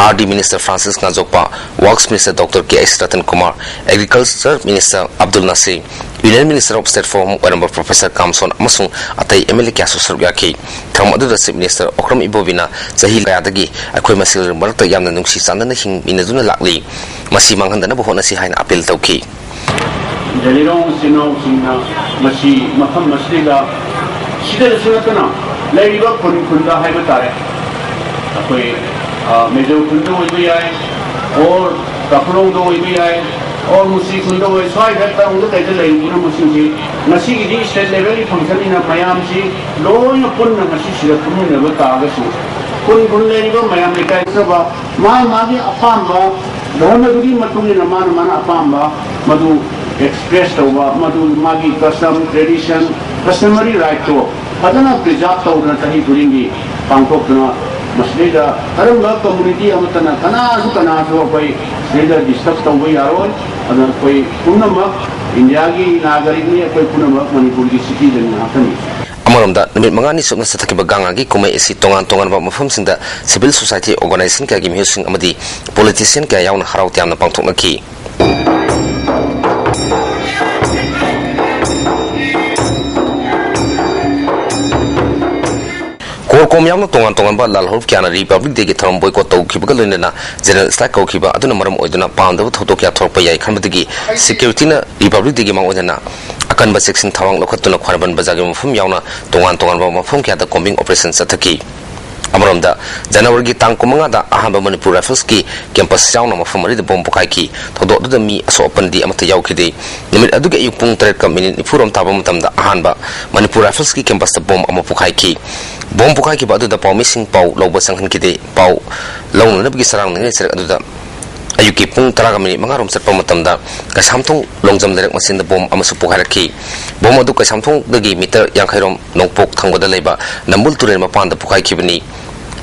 R D Minister Francis Ngazokpa, Works Minister Doctor K S Ratan Kumar, Agriculture Minister Abdul Nasir, Union Minister of State for Home ꯑꯣꯏꯔꯝꯕ Professor ꯀꯥꯝꯁꯣꯟ ꯑꯃꯁꯨꯡ ꯑꯇꯩ M L A ꯀꯌꯥꯁꯨ ꯁꯔꯨꯛ ꯌꯥꯈꯤ꯫ ꯊꯧꯔꯝ ꯑꯗꯨꯗ Chief Minister Okram ꯏꯕꯣꯕꯤꯅ ꯆꯍꯤ ꯀꯌꯥꯗꯒꯤ ꯑꯩꯈꯣꯏ ꯃꯁꯦꯜ ꯃꯔꯛꯇ ꯌꯥꯝꯅ ꯅꯨꯡꯁꯤ ꯆꯥꯟꯅꯅ ꯍꯤꯡꯃꯤꯟꯅꯗꯨꯅ ꯂꯥꯛꯂꯤ, ꯃꯁꯤ ꯃꯥꯡꯍꯟꯗꯅꯕ ꯍꯣꯠꯅꯁꯤ ꯍꯥꯏꯅ appeal ꯇꯧꯈꯤ꯫ ꯖꯂꯤꯔꯣꯡ ꯏꯆꯤꯟ ꯏꯅꯥꯎꯁꯤꯡꯅ ꯃꯁꯤ ꯃꯐꯝ ꯑꯁꯤꯗ ꯁꯤꯗꯁꯨ ꯅꯠꯇꯅ ꯂꯩꯔꯤꯕ ꯈꯨꯟ ꯈꯨꯟꯗ ꯍꯥꯏꯕ ꯇꯥꯔꯦ, ꯑꯩꯈꯣꯏ, ꯑ, ꯃꯦꯖꯣꯔ ꯈꯨꯟꯗ ꯑꯣꯏꯕ ꯌꯥꯏ, or ꯀꯥꯐꯨꯂꯣꯡꯗ ꯑꯣꯏꯕ ꯌꯥꯏ, or ꯃꯨꯁꯤ ꯈꯨꯟꯗ ꯑꯣꯏ, ꯁ꯭ꯋꯥꯏꯗ ꯇꯥꯎꯟꯗ ꯀꯩꯗ ꯂꯩꯔꯤꯕ ꯃꯁꯤꯡꯁꯤ ꯉꯁꯤꯒꯤꯗꯤ state level ꯒꯤ function ꯅꯤꯅ ꯃꯌꯥꯝꯁꯤ ꯂꯣꯏꯅ ꯄꯨꯟꯅ ꯉꯁꯤ ꯁꯤꯗ ꯄꯨꯟꯃꯤꯟꯅꯕ ꯇꯥꯔꯒꯁꯨ ꯈꯨꯟ ꯈꯨꯟ ꯂꯩꯔꯤꯕ ꯃꯌꯥꯝ ꯂꯩꯀꯥꯏ ꯅꯠꯇ꯭ꯔꯕ ꯃꯥ ꯃꯥꯒꯤ ꯑꯄꯥꯝꯕ ꯂꯧꯍꯟꯕꯗꯨꯒꯤ ꯃꯇꯨꯡ ꯏꯟꯅ ꯃꯥꯅ ꯃꯥꯅ ꯑꯄꯥꯝꯕ ꯃꯗꯨ express ꯇꯧꯕ, ꯃꯗꯨ ꯃꯥꯒꯤ custom, tradition, customary right ꯇꯣ ꯐꯖꯅ preserve ꯇꯧꯗꯅ ꯆꯍꯤ ꯈꯨꯗꯤꯡꯒꯤ ꯄꯥꯡꯊꯣꯛꯇꯨꯅ ꯃꯁꯤꯗꯩꯗ ꯀꯔꯝꯕ community ꯑꯃꯠꯇꯅ ꯀꯅꯥꯁꯨ ꯀꯅꯥꯁꯨ ꯑꯩꯈꯣꯏ ꯁꯤꯗꯩꯗ disturb ꯇꯧꯕ ꯌꯥꯔꯣꯏ꯫ ꯑꯗꯨꯅ ꯑꯩꯈꯣꯏ ꯄꯨꯝꯅꯃꯛ ꯏꯟꯗꯤꯌꯥꯒꯤ ꯅꯥꯒꯔꯤꯛꯅꯤ, ꯑꯩꯈꯣꯏ ꯄꯨꯝꯅꯃꯛ ꯃꯅꯤꯄꯨꯔꯒꯤ citizen ꯉꯥꯛꯇꯅꯤ꯫ ꯑꯃꯔꯣꯝꯗ, ꯅꯨꯃꯤꯠ ꯃꯉꯥꯅꯤ ꯆꯨꯞꯅ ꯆꯠꯊꯈꯤꯕ ꯒꯥꯡ ꯉꯥꯏꯒꯤ ꯀꯨꯝꯍꯩ ꯑꯁꯤ ꯇꯣꯉꯥꯟ ꯇꯣꯉꯥꯟꯕ ꯃꯐꯝꯁꯤꯡꯗ civil society organization ꯀꯌꯥꯒꯤ ꯃꯤꯑꯣꯏꯁꯤꯡ ꯑꯃꯗꯤ politician ꯀꯌꯥ ꯌꯥꯎꯅ ꯍꯔꯥꯎ ꯇꯌꯥꯝꯅ ꯄꯥꯡꯊꯣꯛꯅꯈꯤ꯫ ꯀꯣꯔ ꯀꯣꯝ ꯌꯥꯎꯅ ꯇꯣꯉꯥꯟ ꯇꯣꯉꯥꯟꯕ ꯂꯥꯜꯍꯧꯂꯨꯞ ꯀꯌꯥꯅ Republic Day ꯒꯤ ꯊꯧꯔꯝ boycott ꯇꯧꯈꯤꯕꯒ ꯂꯣꯏꯅꯅ general strike ꯀꯧꯈꯤꯕ ꯑꯗꯨꯅ ꯃꯔꯝ ꯑꯣꯏꯗꯨꯅ ꯄꯥꯝꯗꯕ ꯊꯧꯗꯣꯛ ꯀꯌꯥ ꯊꯣꯛꯂꯛꯄ ꯌꯥꯏ ꯈꯟꯕꯗꯒꯤ security ꯅ Republic Day ꯒꯤ ꯃꯥꯡꯑꯣꯏꯅꯅ ꯑꯀꯟꯕ ꯆꯦꯛꯁꯤꯟ ꯊꯧꯔꯥꯡ ꯂꯧꯈꯠꯇꯨꯅ ꯈ꯭ꯋꯥꯏꯔꯝꯕꯟ ꯕꯖꯥꯔꯒꯤ ꯃꯐꯝ ꯌꯥꯎꯅ ꯇꯣꯉꯥꯟ ꯇꯣꯉꯥꯟꯕ ꯃꯐꯝ ꯀꯌꯥꯗ combing operation ꯆꯠꯊꯈꯤ꯫ ꯑꯃꯔꯣꯝꯗ, ꯖꯅꯋꯥꯔꯤꯒꯤ ꯇꯥꯡ ꯀꯨꯟꯃꯉꯥꯗ ꯑꯍꯥꯟꯕ ꯃꯅꯤꯄꯨꯔ Rifles ꯀꯤ campus ꯌꯥꯎꯅ ꯃꯐꯝ ꯃꯔꯤꯗ bomb ꯄꯣꯈꯥꯏꯈꯤ꯫ ꯊꯧꯗꯣꯛ ꯑꯗꯨꯗ ꯃꯤ ꯑꯁꯣꯛ ꯑꯄꯟꯗꯤ ꯑꯃꯠꯇ ꯌꯥꯎꯈꯤꯗꯦ꯫ ꯅꯨꯃꯤꯠ ꯑꯗꯨꯒꯤ ꯑꯌꯨꯛ ꯄꯨꯡ ꯇꯔꯦꯠꯀ minute ꯅꯤꯐꯨꯔꯣꯝ ꯇꯥꯕ ꯃꯇꯝꯗ ꯑꯍꯥꯟꯕ ꯃꯅꯤꯄꯨꯔ Rifles ꯀꯤ campus ꯇ bomb ꯑꯃ ꯄꯣꯈꯥꯏꯈꯤ꯫ Bomb ꯄꯣꯈꯥꯏꯈꯤꯕ ꯑꯗꯨꯗ ꯄꯥꯎꯃꯤꯁꯤꯡ ꯄꯥꯎ ꯂꯧꯕ ꯆꯪꯍꯟꯈꯤꯗꯦ꯫ ꯄꯥꯎ ꯂꯧꯅꯅꯕꯒꯤ ꯆꯔꯥꯡꯅꯔꯤꯉꯩ ꯆꯔꯛ ꯑꯗꯨꯗ ꯑꯌꯨꯛꯀꯤ ꯄꯨꯡ ꯇꯔꯥꯒ minute ꯃꯉꯥꯔꯣꯝ ꯆꯠꯄ ꯃꯇꯝꯗ ꯀꯩꯁꯥꯝꯊꯣꯡ ꯂꯣꯡꯖꯝ ꯂꯩꯔꯛ ꯃꯆꯤꯟꯗ bomb ꯑꯃꯁꯨ ꯄꯣꯈꯥꯏꯔꯛꯈꯤ꯫ Bomb ꯑꯗꯨ ꯀꯩꯁꯥꯝꯊꯣꯡꯗꯒꯤ meter ꯌꯥꯡꯈꯩꯔꯣꯝ ꯅꯣꯡꯄꯣꯛ ꯊꯪꯕꯗ ꯂꯩꯕ ꯅꯝꯕꯨꯜ ꯇꯨꯔꯦꯜ ꯃꯄꯥꯟꯗ ꯄꯣꯈꯥꯏꯈꯤꯕꯅꯤ꯫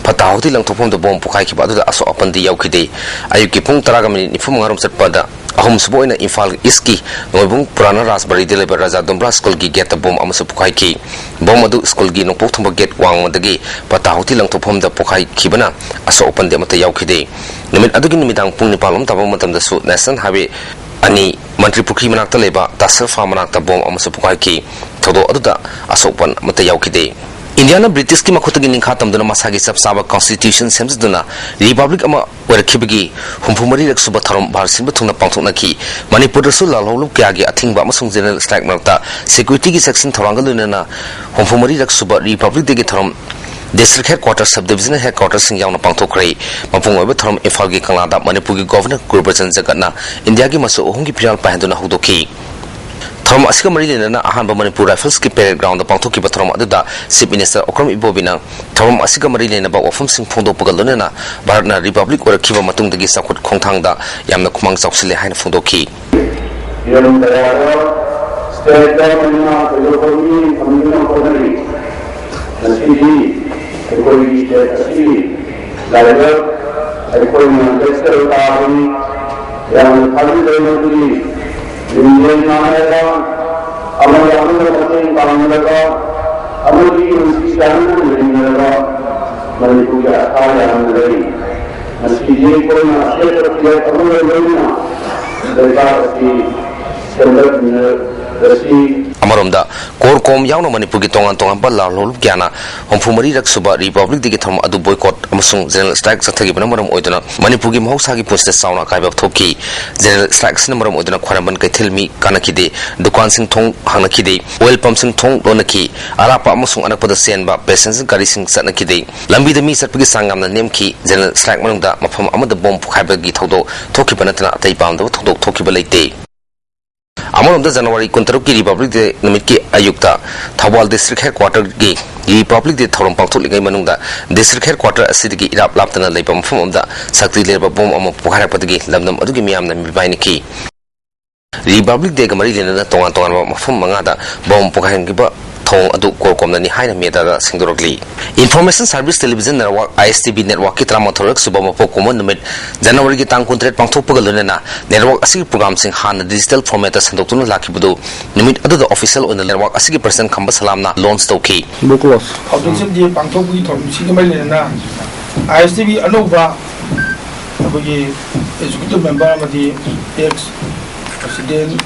ꯐꯠꯇ ꯍꯥꯎꯗꯤ ꯂꯪꯊꯣꯛꯐꯝꯗ bomb ꯄꯣꯈꯥꯏꯈꯤꯕ ꯑꯗꯨꯗ ꯑꯁꯣꯛ ꯑꯄꯟꯗꯤ ꯌꯥꯎꯈꯤꯗꯦ꯫ ꯑꯌꯨꯛꯀꯤ ꯄꯨꯡ ꯇꯔꯥꯒ minute ꯅꯤꯐꯨ ꯃꯉꯥꯔꯣꯝ ꯆꯠꯄꯗ ꯑꯍꯨꯝꯁꯨꯕ ꯑꯣꯏꯅ ꯏꯝꯐꯥꯜ ꯏꯁꯀꯤ ꯅꯣꯏꯕꯨꯡ ꯄꯨꯔꯥꯅ ꯔꯥꯖꯕꯥꯔꯤꯗ ꯂꯩꯕ ꯔꯥꯖꯥ ꯗꯣꯝꯕ꯭ꯔꯥ ꯁ꯭ꯀꯨꯜꯒꯤ ꯒꯦꯠꯇ ꯕꯣꯝ ꯑꯃꯁꯨ ꯄꯣꯈꯥꯏꯈꯤ꯫ ꯕꯣꯝ ꯑꯗꯨ ꯁ꯭ꯀꯨꯜꯒꯤ ꯅꯣꯡꯄꯣꯛ ꯊꯪꯕ ꯒꯦꯠ ꯋꯥꯡꯃꯗꯒꯤ ꯄꯇꯥꯍꯧꯇꯤ ꯂꯪꯊꯣꯛꯐꯝꯗ ꯄꯣꯈꯥꯏꯈꯤꯕꯅ ꯑꯁꯣꯛ ꯑꯄꯟꯗꯤ ꯑꯃꯠꯇ ꯌꯥꯎꯈꯤꯗꯦ꯫ ꯅꯨꯃꯤꯠ ꯑꯗꯨꯒꯤ ꯅꯨꯃꯤꯗꯥꯡ ꯄꯨꯡ ꯅꯤꯄꯥꯟ ꯔꯣꯝ ꯇꯥꯕ ꯃꯇꯝꯗꯁꯨ ꯅꯦꯁꯅꯦꯜ ꯍꯥꯏꯋꯦ ꯑꯅꯤ, ꯃꯟꯇ꯭ꯔꯤ ꯄꯨꯈ꯭ꯔꯤ ꯃꯅꯥꯛꯇ ꯂꯩꯕ ꯇꯥꯁꯔ ꯐꯥꯝ ꯃꯅꯥꯛꯇ ꯕꯣꯝ ꯑꯃꯁꯨ ꯄꯣꯈꯥꯏꯈꯤ꯫ ꯊꯧꯗꯣꯛ ꯑꯗꯨꯗ ꯑꯁꯣꯛ ꯑꯄꯟ ꯑꯃꯠꯇ ꯌꯥꯎꯈꯤꯗꯦ꯫ ꯏꯟꯗꯤꯌꯥꯅ ꯕ꯭ꯔꯤꯇꯤꯁꯀꯤ ꯃꯈꯨꯠꯇꯒꯤ ꯅꯤꯡꯈꯥ ꯇꯝꯗꯨꯅ ꯃꯁꯥꯒꯤ ꯆꯞ ꯆꯥꯕ ꯀꯟꯁꯇꯤꯇ꯭ꯌꯨꯁꯟ ꯁꯦꯝꯖꯗꯨꯅ ꯔꯤꯄꯕ꯭ꯂꯤꯛ ꯑꯃ ꯑꯣꯏꯔꯛꯈꯤꯕꯒꯤ ꯍꯨꯝꯐꯨ ꯃꯔꯤꯔꯛ ꯁꯨꯕ ꯊꯧꯔꯝ ꯚꯥꯔꯠ ꯁꯤꯟꯕ ꯊꯨꯡꯅ ꯄꯥꯡꯊꯣꯛꯅꯈꯤ꯫ ꯃꯅꯤꯄꯨꯔꯗꯁꯨ ꯂꯥꯜꯍꯧꯂꯨꯞ ꯀꯌꯥꯒꯤ ꯑꯊꯤꯡꯕ ꯑꯃꯁꯨꯡ ꯖꯦꯅꯔꯦꯜ ꯁ꯭ꯇ꯭ꯔꯥꯏꯛ ꯃꯔꯛꯇ ꯁꯦꯀ꯭ꯌꯨꯔꯤꯇꯤꯒꯤ ꯆꯦꯛꯁꯤꯟ ꯊꯧꯔꯥꯡꯒ ꯂꯣꯏꯅꯅ ꯍꯨꯝꯐꯨ ꯃꯔꯤꯔꯛ ꯁꯨꯕ ꯔꯤꯄꯕ꯭ꯂꯤꯛ ꯗꯦꯒꯤ ꯊꯧꯔꯝ ꯗꯤꯁꯇ꯭ꯔꯤꯛ ꯍꯦꯗꯀ꯭ꯋꯥꯇꯔ, ꯁꯕ ꯗꯤꯕꯤꯖꯅꯦꯜ ꯍꯦꯗꯀ꯭ꯋꯥꯇꯔꯁꯤꯡ ꯌꯥꯎꯅ ꯄꯥꯡꯊꯣꯛꯈ꯭ꯔꯦ꯫ ꯃꯄꯨꯡ ꯑꯣꯏꯕ ꯊꯧꯔꯝ ꯏꯝꯐꯥꯜꯒꯤ ꯀꯪꯂꯥꯗ ꯃꯅꯤꯄꯨꯔꯒꯤ ꯒꯣꯚꯔꯅꯔ ꯒꯨꯔꯕꯆꯟ ꯖꯒꯠꯅ ꯏꯟꯗꯤꯌꯥꯒꯤ ꯃꯆꯨ ꯑꯍꯨꯝꯒꯤ ꯐꯤꯔꯥꯜ ꯄꯥꯏꯍꯟꯗꯨꯅ ꯍꯧꯗꯣꯛꯈꯤ꯫ ꯊꯧꯔꯝ ꯑꯁꯤꯒ ꯃꯔꯤ ꯂꯩꯅꯅ ꯑꯍꯥꯟꯕ ꯃꯅꯤꯄꯨꯔ ꯔꯥꯏꯐꯜꯁꯀꯤ ꯄꯦꯔꯦꯗ ꯒ꯭ꯔꯥꯎꯟꯗ ꯄꯥꯡꯊꯣꯛꯈꯤꯕ ꯊꯧꯔꯝ ꯑꯗꯨꯗ ꯆꯤꯐ ꯃꯤꯅꯤꯁꯇꯔ ꯑꯣꯀ꯭ꯔꯝ ꯏꯕꯣꯕꯤꯅ ꯊꯧꯔꯝ ꯑꯁꯤꯒ ꯃꯔꯤ ꯂꯩꯅꯕ ꯋꯥꯐꯝꯁꯤꯡ ꯐꯣꯡꯗꯣꯛꯄꯒ ꯂꯣꯏꯅꯅ ꯚꯥꯔꯠꯅ ꯔꯤꯄꯕ꯭ꯂꯤꯛ ꯑꯣꯏꯔꯛꯈꯤꯕ ꯃꯇꯨꯡꯗꯒꯤ ꯆꯥꯎꯈꯠ ꯈꯣꯡꯊꯥꯡꯗ ꯌꯥꯝꯅ ꯈꯨꯃꯥꯡ ꯆꯥꯎꯁꯤꯜꯂꯦ ꯍꯥꯏꯅ ꯐꯣꯡꯗꯣꯛꯈꯤ꯫ ꯍꯤꯔꯝ ꯀꯌꯥꯗ ꯁ꯭ꯇꯦꯠ ꯒꯚꯔꯟꯃꯦꯟꯠꯅ ꯊꯣꯏꯗꯣꯛꯄ ꯃꯤꯠꯌꯦꯡ ꯊꯝꯗꯨꯅ ꯍꯣꯠꯅꯔꯤ꯫ ꯉꯁꯤꯗꯤ ꯑꯩꯈꯣꯏꯒꯤ ꯁ꯭ꯇꯦꯠ ꯑꯁꯤꯒꯤ ꯂꯥꯏꯕꯛ ꯑꯩꯈꯣꯏꯅ ꯂꯦꯞꯆꯕ ꯇꯥꯕꯅꯤ꯫ ꯌꯥꯝꯅ ꯊꯥꯖꯖꯩ ꯃꯗꯨꯗꯤ ꯂꯤꯡꯖꯦꯜ ꯃꯥꯟꯅꯔꯒ, ꯑꯃꯒ ꯑꯃꯒ ꯃꯇꯦꯡ ꯄꯥꯡꯅꯔꯒ ꯑꯃꯗꯤ ꯅꯨꯡꯁꯤ ꯆꯥꯟꯅꯅ ꯂꯩꯃꯤꯟꯅꯔꯒ ꯃꯅꯤꯄꯨꯔꯒꯤ ꯑꯁꯥ ꯌꯥꯝꯅ ꯂꯩ꯫ ꯉꯁꯤꯗꯤ ꯑꯩꯈꯣꯏꯅ ꯑꯄꯦꯠꯄ ꯐꯤꯔꯦꯞ ꯑꯃꯒ ꯂꯣꯏꯅꯅ ꯂꯩꯕꯥꯛ ꯑꯁꯤ ꯁꯦꯝꯒꯠꯃꯤꯟꯅꯔꯁꯤ꯫ ꯑꯃꯔꯣꯝꯗ, ꯀꯣꯔ ꯀꯣꯝ ꯌꯥꯎꯅ ꯃꯅꯤꯄꯨꯔꯒꯤ ꯇꯣꯉꯥꯟ ꯇꯣꯉꯥꯟꯕ ꯂꯥꯜꯍꯧꯂꯨꯞ ꯀꯌꯥꯅ ꯍꯨꯝꯐꯨ ꯃꯔꯤꯔꯛ ꯁꯨꯕ ꯔꯤꯄꯕ꯭ꯂꯤꯛ ꯗꯦꯒꯤ ꯊꯧꯔꯝ ꯑꯗꯨ ꯕꯣꯏꯀꯣꯠ ꯑꯃꯁꯨꯡ ꯖꯦꯅꯔꯦꯜ ꯁ꯭ꯇ꯭ꯔꯥꯏꯛ ꯆꯠꯊꯈꯤꯕꯅ ꯃꯔꯝ ꯑꯣꯏꯗꯨꯅ ꯃꯅꯤꯄꯨꯔꯒꯤ ꯃꯍꯧꯁꯥꯒꯤ ꯄꯨꯟꯁꯤꯗ ꯆꯥꯎꯅ ꯑꯀꯥꯏꯕ ꯊꯣꯛꯈꯤ꯫ ꯖꯦꯅꯔꯦꯜ ꯁ꯭ꯇ꯭ꯔꯥꯏꯛ ꯑꯁꯤꯅ ꯃꯔꯝ ꯑꯣꯏꯗꯨꯅ ꯈ꯭ꯋꯥꯏꯔꯝꯕꯟ ꯀꯩꯊꯦꯜ ꯃꯤ ꯀꯥꯅꯈꯤꯗꯦ, ꯗꯨꯀꯥꯟꯁꯤꯡ ꯊꯣꯡ ꯍꯥꯡꯅꯈꯤꯗꯦ, ꯑꯣꯏꯜ ꯄꯝꯁꯤꯡ ꯊꯣꯡ ꯂꯣꯟꯅꯈꯤ, ꯑꯔꯥꯞꯄ ꯑꯃꯁꯨꯡ ꯑꯅꯛꯄꯗ ꯆꯦꯟꯕ ꯄꯦꯁꯦꯟꯖꯔ ꯒꯥꯔꯤꯁꯤꯡ ꯆꯠꯅꯈꯤꯗꯦ꯫ ꯂꯝꯕꯤꯗ ꯃꯤ ꯆꯠꯄꯒꯤ ꯆꯥꯡ ꯌꯥꯝꯅ ꯅꯦꯝꯈꯤ꯫ ꯖꯦꯅꯔꯦꯜ ꯁ꯭ꯇ꯭ꯔꯥꯏꯛ ꯃꯅꯨꯡꯗ ꯃꯐꯝ ꯑꯃꯗ ꯕꯣꯝ ꯄꯣꯈꯥꯏꯕꯒꯤ ꯊꯧꯗꯣꯛ ꯊꯣꯛꯈꯤꯕ ꯅꯠꯇꯅ ꯑꯇꯩ ꯄꯥꯝꯗꯕ ꯊꯧꯗꯣꯛ ꯊꯣꯛꯈꯤꯕ ꯂꯩꯇꯦ꯫ ꯑꯃꯔꯣꯝꯗ, ꯖꯅꯋꯥꯔꯤ ꯀꯨꯟꯇꯔꯨꯛꯀꯤ ꯔꯤꯄꯕ꯭ꯂꯤꯛ ꯗꯦ ꯅꯨꯃꯤꯠꯀꯤ ꯑꯌꯨꯛꯇ ꯊꯧꯕꯥꯜ ꯗꯤꯁꯇ꯭ꯔꯤꯛ ꯍꯦꯗꯀ꯭ꯋꯥꯇꯔꯒꯤ ꯔꯤꯄꯕ꯭ꯂꯤꯛ ꯗꯦ ꯊꯧꯔꯝ ꯄꯥꯡꯊꯣꯛꯂꯤꯉꯩ ꯃꯅꯨꯡꯗ ꯗꯤꯁꯇ꯭ꯔꯤꯛ ꯍꯦꯗꯀ꯭ꯋꯥꯇꯔ ꯑꯁꯤꯗꯒꯤ ꯏꯔꯥꯞ ꯂꯥꯞꯇꯅ ꯂꯩꯕ ꯃꯐꯝ ꯑꯃꯗ ꯁꯛꯇꯤ ꯂꯩꯔꯕ ꯕꯣꯝ ꯑꯃ ꯄꯣꯈꯥꯏꯔꯛꯄꯗꯒꯤ ꯂꯝꯗꯝ ꯑꯗꯨꯒꯤ ꯃꯤꯌꯥꯝꯅ ꯃꯤꯄꯥꯏꯅꯈꯤ꯫ ꯔꯤꯄꯕ꯭ꯂꯤꯛ ꯗꯦꯒ ꯃꯔꯤ ꯂꯩꯅꯅ ꯇꯣꯉꯥꯟ ꯇꯣꯉꯥꯟꯕ ꯃꯐꯝ ꯃꯉꯥꯗ ꯕꯣꯝ ꯄꯣꯈꯥꯏꯍꯟꯈꯤꯕ ꯊꯧꯑꯣꯡ ꯑꯗꯨ ꯀꯣꯔꯀꯣꯝꯅꯅꯤ ꯍꯥꯏꯅ ꯃꯤꯌꯥꯗ ꯁꯦꯡꯗꯣꯔꯛꯂꯤ꯫ Information Service Television Network, I S T V Network ꯀꯤ ꯇꯔꯥꯃꯥꯊꯣꯏꯔꯛ ꯁꯨꯕ ꯃꯄꯣꯛ ꯀꯨꯝꯑꯣꯟ ꯅꯨꯃꯤꯠ January ꯒꯤ ꯇꯥꯡ ꯀꯨꯟꯇꯔꯦꯠ ꯄꯥꯡꯊꯣꯛꯄꯒ ꯂꯣꯏꯅꯅ network ꯑꯁꯤꯒꯤ programꯁꯤꯡ ꯍꯥꯟꯅ digital formatꯇ ꯁꯟꯗꯣꯛꯇꯨꯅ ꯂꯥꯛꯈꯤꯕꯗꯨ ꯅꯨꯃꯤꯠ ꯑꯗꯨꯗ official ꯑꯣꯏꯅ network ꯑꯁꯤꯒꯤ president ꯈꯝꯕ ꯁꯂꯥꯝꯅ launch ꯇꯧꯈꯤ꯫ Foundation Day ꯄꯥꯡꯊꯣꯛꯄꯒꯤ ꯊꯧꯔꯝꯁꯤꯒ ꯃꯔꯤ ꯂꯩꯅꯅ I S T V ꯑꯅꯧꯕ ꯑꯩꯈꯣꯏꯒꯤ executive member ꯑꯃꯗꯤ ex president,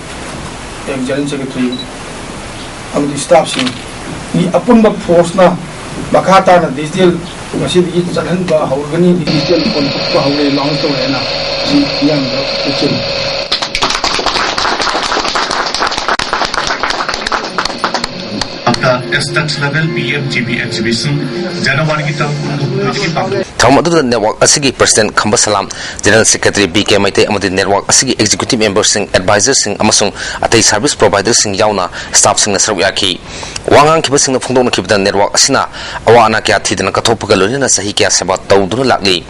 ex general secretary ꯑꯃꯗꯤ staffꯁꯤꯡ ꯃꯤ ꯑꯄꯨꯟꯕ forceꯅ ꯃꯈꯥ ꯇꯥꯅ digital ꯉꯁꯤꯗꯒꯤ ꯆꯠꯍꯟꯕ ꯍꯧꯔꯒꯅꯤ, digital ꯑꯣꯟꯊꯣꯛꯄ ꯍꯧꯔꯦ, launch ꯇꯧꯔꯦꯅ ꯁꯤ ꯃꯤꯌꯥꯝꯗ ꯎꯠꯆꯔꯤ꯫ State level P M G B exhibition January ꯒꯤ ꯇꯥꯡ ꯀꯨꯟꯍꯨꯝꯗꯣꯏꯗꯒꯤ ꯄꯥꯡꯊꯣꯛ ꯊꯧꯔꯝ ꯑꯗꯨꯗ network ꯑꯁꯤꯒꯤ president ꯈꯝꯕ ꯁꯂꯥꯝ, general secretary B K Meitei ꯑꯃꯗꯤ network ꯑꯁꯤꯒꯤ executive memberꯁꯤꯡ, advisorꯁꯤꯡ ꯑꯃꯁꯨꯡ ꯑꯇꯩ service providerꯁꯤꯡ ꯌꯥꯎꯅ staffꯁꯤꯡꯅ ꯁꯔꯨꯛ ꯌꯥꯈꯤ꯫ ꯋꯥ ꯉꯥꯡꯈꯤꯕꯁꯤꯡꯅ ꯐꯣꯡꯗꯣꯛꯅꯈꯤꯕꯗ network ꯑꯁꯤꯅ ꯑꯋꯥ ꯑꯅꯥ ꯀꯌꯥ ꯊꯤꯗꯅ ꯀꯠꯊꯣꯛꯄꯒ ꯂꯣꯏꯅꯅ ꯆꯍꯤ ꯀꯌꯥ ꯁꯦꯕꯥ ꯇꯧꯗꯨꯅ ꯂꯥꯛꯂꯤ꯫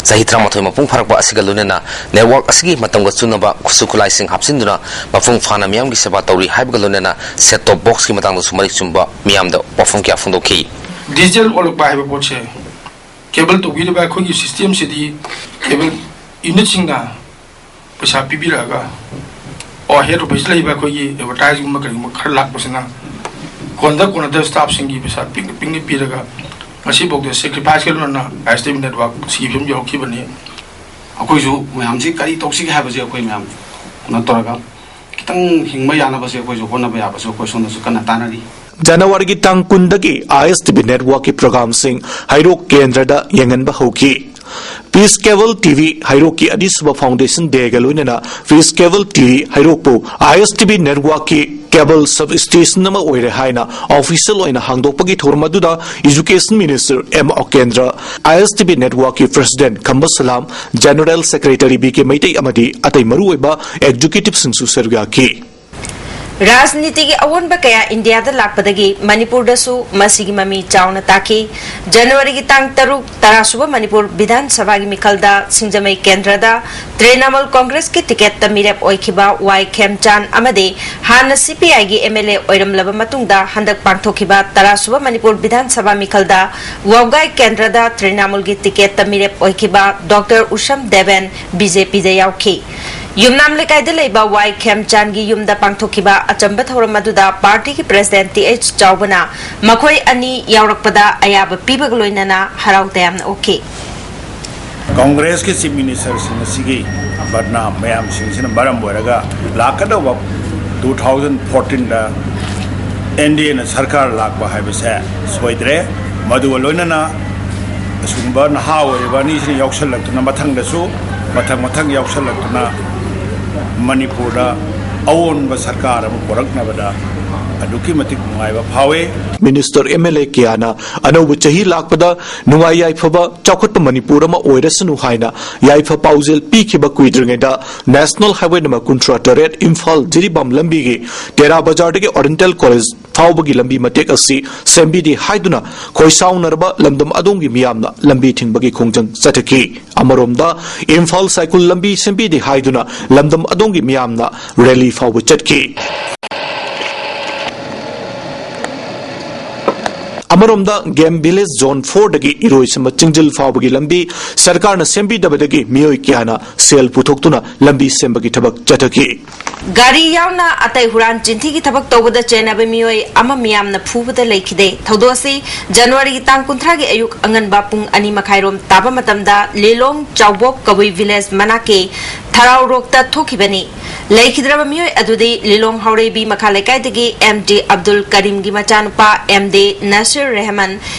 ꯆꯍꯤ ꯇꯔꯥꯃꯥꯊꯣꯏ ꯃꯄꯨꯡ ꯐꯥꯔꯛꯄ ꯑꯁꯤꯒ ꯂꯣꯏꯅꯅ network ꯑꯁꯤꯒꯤ ꯃꯇꯝꯒ ꯆꯨꯅꯕ ꯈꯨꯠꯁꯨ ꯈꯨꯠꯂꯥꯏꯁꯤꯡ ꯍꯥꯞꯆꯤꯟꯗꯨꯅ ꯃꯄꯨꯡ ꯐꯥꯅ ꯃꯤꯌꯥꯝꯒꯤ ꯁꯦꯕꯥ ꯇꯧꯔꯤ ꯍꯥꯏꯕꯒ ꯂꯣꯏꯅꯅ set top boxꯀꯤ ꯃꯇꯥꯡꯗꯁꯨ ꯃꯔꯤꯛ ꯆꯨꯝꯕ ꯃꯤꯌꯥꯝꯗ ꯋꯥꯐꯝ ꯀꯌꯥ ꯐꯣꯡꯗꯣꯛꯈꯤ꯫ Digital ꯑꯣꯜꯂꯛꯄ ꯍꯥꯏꯕ ꯄꯣꯠꯁꯦ cable ꯇꯧꯕꯤꯔꯤꯕ ꯑꯩꯈꯣꯏꯒꯤ systemꯁꯤꯗꯤ cable unitꯁꯤꯡꯅ ꯄꯩꯁꯥ ꯄꯤꯕꯤꯔꯛꯑꯒ, ꯑꯣ, head office ꯂꯩꯕ ꯑꯩꯈꯣꯏꯒꯤ advertiseꯒꯨꯝꯕ ꯀꯔꯤꯒꯨꯝꯕ ꯈꯔ ꯂꯥꯛꯄꯁꯤꯅ ꯀꯣꯟꯅ ꯀꯣꯟꯅꯗ staffꯁꯤꯡꯒꯤ ꯄꯩꯁꯥ ꯄꯤꯛ-, ꯄꯤꯛꯅ ꯄꯤꯔꯒ ꯉꯁꯤꯐꯥꯎꯗ sacrificeꯀ ꯂꯣꯏꯅꯅ I S T V network ꯁꯤꯒꯤ ꯐꯤꯕꯝ ꯌꯧꯔꯛꯈꯤꯕꯅꯤ꯫ ꯑꯩꯈꯣꯏꯁꯨ ꯃꯌꯥꯝꯁꯤ ꯀꯔꯤ ꯇꯧꯁꯤꯒꯦ ꯍꯥꯏꯕꯁꯦ ꯑꯩꯈꯣꯏ ꯃꯌꯥꯝ ꯀꯩꯅꯣ ꯇꯧꯔꯒ ꯈꯤꯇꯪ ꯍꯤꯡꯕ ꯌꯥꯅꯕꯁꯦ ꯑꯩꯈꯣꯏꯁꯨ ꯍꯣꯠꯅꯕ ꯌꯥꯕꯁꯨ ꯑꯩꯈꯣꯏ ꯁꯣꯝꯗꯁꯨ ꯀꯟꯅ ꯇꯥꯟꯅꯔꯤ꯫ Januaryꯒꯤ ꯇꯥꯡ ꯀꯨꯟꯗꯒꯤ I S T V networkꯀꯤ programꯁꯤꯡ ꯍꯩꯔꯣꯛ ꯀꯦꯟꯗ꯭ꯔꯗ ꯌꯦꯡꯍꯟꯕ ꯍꯧꯈꯤ꯫ Peace Cable T V ꯍꯩꯔꯣꯛꯀꯤ ꯑꯅꯤꯁꯨꯕ foundation dayꯒ ꯂꯣꯏꯅꯅ Peace Cable T V ꯍꯩꯔꯣꯛꯄꯨ I S T V networkꯀꯤ cable substation ꯑꯃ ꯑꯣꯏꯔꯦ ꯍꯥꯏꯅ official ꯑꯣꯏꯅ ꯍꯥꯡꯗꯣꯛꯄꯒꯤ ꯊꯧꯔꯝ ꯑꯗꯨꯗ Education Minister M ꯑꯣꯀꯦꯟꯗ꯭ꯔ, I S T V networkꯀꯤ president Khamba Salam, general secretary B K Meitei ꯑꯃꯗꯤ ꯑꯇꯩ ꯃꯔꯨꯑꯣꯏꯕ executiveꯁꯤꯡꯁꯨ ꯁꯔꯨꯛ ꯌꯥꯈꯤ꯫ ꯔꯥꯖꯅꯤꯇꯤꯒꯤ ꯑꯑꯣꯟꯕ ꯀꯌꯥ ꯏꯟꯗꯤꯌꯥꯗ ꯂꯥꯛꯄꯗꯒꯤ ꯃꯅꯤꯄꯨꯔꯗꯁꯨ ꯃꯁꯤꯒꯤ ꯃꯃꯤ ꯆꯥꯎꯅ ꯇꯥꯈꯤ꯫ ꯖꯅꯋꯥꯔꯤꯒꯤ ꯇꯥꯡ ꯇꯔꯨꯛ, ꯇꯔꯥ ꯁꯨꯕ ꯃꯅꯤꯄꯨꯔ ꯕꯤꯙꯥꯟ ꯁꯚꯥꯒꯤ ꯃꯤꯈꯜꯗ ꯁꯤꯡꯖꯃꯩ ꯀꯦꯟꯗ꯭ꯔꯗ ꯇ꯭ꯔꯤꯅꯥꯃꯨꯜ ꯀꯣꯡꯒ꯭ꯔꯦꯁꯀꯤ ꯇꯤꯀꯦꯠꯇ ꯃꯤꯔꯦꯞ ꯑꯣꯏꯈꯤꯕ ꯋꯥꯏ ꯈꯦꯝꯆꯥꯟ ꯑꯃꯗꯤ ꯍꯥꯟꯅ ꯁꯤ ꯄꯤ ꯑꯥꯏꯒꯤ ꯑꯦꯝ ꯑꯦꯜ ꯑꯦ ꯑꯣꯏꯔꯝꯂꯕ ꯃꯇꯨꯡꯗ ꯍꯟꯗꯛ ꯄꯥꯡꯊꯣꯛꯈꯤꯕ ꯇꯔꯥ ꯁꯨꯕ ꯃꯅꯤꯄꯨꯔ ꯕꯤꯙꯥꯟ ꯁꯚꯥ ꯃꯤꯈꯜꯗ ꯋꯥꯕꯒꯥꯏ ꯀꯦꯟꯗ꯭ꯔꯗ ꯇ꯭ꯔꯤꯅꯥꯃꯨꯜꯒꯤ ꯇꯤꯀꯦꯠꯇ ꯃꯤꯔꯦꯞ ꯑꯣꯏꯈꯤꯕ ꯗꯣꯛꯇꯔ ꯎꯁꯝ ꯗꯦꯕꯦꯟ ꯕꯤ ꯖꯦ ꯄꯤꯗ ꯌꯥꯎꯈꯤ꯫ ꯌꯨꯝꯅꯥꯝ ꯂꯩꯀꯥꯏꯗ ꯂꯩꯕ ꯋꯥꯏ ꯈꯦꯝꯆꯥꯟꯒꯤ ꯌꯨꯝꯗ ꯄꯥꯡꯊꯣꯛꯈꯤꯕ ꯑꯆꯝꯕ ꯊꯧꯔꯝ ꯑꯗꯨꯗ ꯄꯥꯔꯇꯤꯒꯤ ꯄ꯭ꯔꯦꯁꯤꯗꯦꯟꯠ ꯇꯤ ꯑꯩꯆ ꯆꯥꯎꯕꯅ ꯃꯈꯣꯏ ꯑꯅꯤ ꯌꯥꯎꯔꯛꯄꯗ ꯑꯌꯥꯕ ꯄꯤꯕꯒ ꯂꯣꯏꯅꯅ ꯍꯔꯥꯎ ꯇꯌꯥꯝꯅ ꯑꯣꯛꯈꯤ꯫ ꯀꯣꯡꯒ꯭ꯔꯦꯁꯀꯤ ꯆꯤꯐ ꯃꯤꯅꯤꯁꯇꯔꯁꯤꯡ ꯑꯁꯤꯒꯤ ꯕꯗꯅꯥꯝ ꯃꯌꯥꯝꯁꯤꯡꯁꯤꯅ ꯃꯔꯝ ꯑꯣꯏꯔꯒ ꯂꯥꯛꯀꯗꯧꯕ ꯇꯨ ꯊꯥꯎꯖꯟ ꯐꯣꯔꯇꯤꯟꯗ ꯑꯦꯟ ꯗꯤ ꯑꯦꯅ ꯁꯔꯀꯥꯔ ꯂꯥꯛꯄ ꯍꯥꯏꯕꯁꯦ ꯁꯣꯏꯗ꯭ꯔꯦ꯫ ꯃꯗꯨꯒ ꯂꯣꯏꯅꯅ ꯑꯁꯤꯒꯨꯝꯕ ꯅꯍꯥ ꯑꯣꯏꯔꯤꯕ ꯑꯅꯤꯁꯤꯅ ꯌꯥꯎꯁꯜꯂꯛꯇꯨꯅ ꯃꯊꯪꯗꯁꯨ ꯃꯊꯪ ꯃꯊꯪ ꯌꯥꯎꯁꯜꯂꯛꯇꯨꯅ ꯃꯅꯤꯄꯨꯔꯗ ꯑꯑꯣꯟꯕ ꯁꯔꯀꯥꯔ ꯑꯃ ꯄꯨꯔꯛꯅꯕꯗ ꯑꯗꯨꯛꯀꯤ ꯃꯇꯤꯛ ꯅꯨꯡꯉꯥꯏꯕ ꯐꯥꯎꯏ꯫ ꯃꯤꯅꯤꯁꯇꯔ, ꯑꯦꯝ ꯑꯦꯜ ꯑꯦ ꯀꯌꯥꯅ ꯑꯅꯧꯕ ꯆꯍꯤ ꯂꯥꯛꯄꯗ ꯅꯨꯡꯉꯥꯏ ꯌꯥꯏꯐꯕ ꯆꯥꯎꯈꯠꯄ ꯃꯅꯤꯄꯨꯔ ꯑꯃ ꯑꯣꯏꯔꯁꯅꯨ ꯍꯥꯏꯅ ꯌꯥꯏꯐ ꯄꯥꯎꯖꯦꯜ ꯄꯤꯈꯤꯕ ꯀꯨꯏꯗ꯭ꯔꯤꯉꯩꯗ ꯅꯦꯁꯅꯦꯜ ꯍꯥꯏꯋꯦ ꯅꯝꯕꯔ ꯀꯨꯟꯊ꯭ꯔꯥ ꯇꯔꯦꯠ ꯏꯝꯐꯥꯜ ꯖꯤꯔꯤꯕꯥꯝ ꯂꯝꯕꯤꯒꯤ ꯇꯦꯔꯥ ꯕꯖꯥꯔꯗꯒꯤ ꯑꯣꯔꯤꯌꯦꯟꯇꯦꯜ ꯀꯣꯂꯦꯖ ꯐꯥꯎꯕꯒꯤ ꯂꯝꯕꯤ ꯃꯇꯦꯛ ꯑꯁꯤ ꯁꯦꯝꯕꯤꯗꯦ ꯍꯥꯏꯗꯨꯅ ꯈꯣꯏꯁꯥꯎꯅꯔꯕ ꯂꯝꯗꯝ ꯑꯗꯣꯝꯒꯤ ꯃꯤꯌꯥꯝꯅ ꯂꯝꯕꯤ ꯊꯤꯡꯕꯒꯤ ꯈꯣꯡꯖꯪ ꯆꯠꯊꯈꯤ꯫ ꯑꯃꯔꯣꯝꯗ ꯏꯝꯐꯥꯜ ꯁꯥꯏꯀꯨꯜ ꯂꯝꯕꯤ ꯁꯦꯝꯕꯤꯗꯦ ꯍꯥꯏꯗꯨꯅ ꯂꯝꯗꯝ ꯑꯗꯣꯝꯒꯤ ꯃꯤꯌꯥꯝꯅ ꯔꯦꯂꯤ ꯐꯥꯎꯕ ꯆꯠꯈꯤ꯫ ꯑꯃꯔꯣꯝꯗ ꯒꯦꯝ ꯚꯤꯂꯦꯖ ꯖꯣꯟ ꯐꯣꯔꯗꯒꯤ ꯏꯔꯣꯏꯁꯦꯝꯕ ꯆꯤꯡꯖꯤꯜ ꯐꯥꯎꯕꯒꯤ ꯂꯝꯕꯤ ꯁꯔꯀꯥꯔꯅ ꯁꯦꯝꯕꯤꯗꯕꯗꯒꯤ ꯃꯤꯑꯣꯏ ꯀꯌꯥꯅ ꯁꯦꯜ ꯄꯨꯊꯣꯛꯇꯨꯅ ꯂꯝꯕꯤ ꯁꯦꯝꯕꯒꯤ ꯊꯕꯛ ꯆꯠꯊꯈꯤ꯫ ꯒꯥꯔꯤ ꯌꯥꯎꯅ ꯑꯇꯩ ꯍꯨꯔꯥꯟ ꯆꯤꯟꯊꯤꯒꯤ ꯊꯕꯛ ꯇꯧꯕꯗ ꯆꯦꯟꯅꯕ ꯃꯤꯑꯣꯏ ꯑꯃ ꯃꯤꯌꯥꯝꯅ ꯐꯨꯕꯗ ꯂꯩꯈꯤꯗꯦ꯫ ꯊꯧꯗꯣꯛ ꯑꯁꯤ ꯖꯅꯋꯥꯔꯤꯒꯤ ꯇꯥꯡ ꯀꯨꯟꯊ꯭ꯔꯥꯒꯤ ꯑꯌꯨꯛ ꯑꯉꯟꯕ ꯄꯨꯡ ꯑꯅꯤ ꯃꯈꯥꯏꯔꯣꯝ ꯇꯥꯕ ꯃꯇꯝꯗ ꯂꯤꯂꯣꯡ ꯆꯥꯎꯕꯣꯛ ꯀꯕꯨꯏ ꯚꯤꯂꯦꯖ ꯃꯅꯥꯛꯀꯤ ꯊꯔꯥꯎꯔꯣꯛꯇ ꯊꯣꯛꯈꯤꯕꯅꯤ꯫ ꯂꯩꯈꯤꯗ꯭ꯔꯕ ꯃꯤꯑꯣꯏ ꯑꯗꯨꯗꯤ ꯂꯤꯂꯣꯡ ꯍꯥꯎꯔꯩꯕꯤ ꯃꯈꯥ ꯂꯩꯀꯥꯏꯗꯒꯤ ꯑꯦꯝ ꯗꯤ ꯑꯕꯗꯨꯜ ꯀꯔꯤꯝꯒꯤ ꯃꯆꯥꯅꯨꯄꯥ ꯑꯦꯝ ꯗꯤ ꯅꯁꯤꯔ ꯔꯦꯍꯃꯟ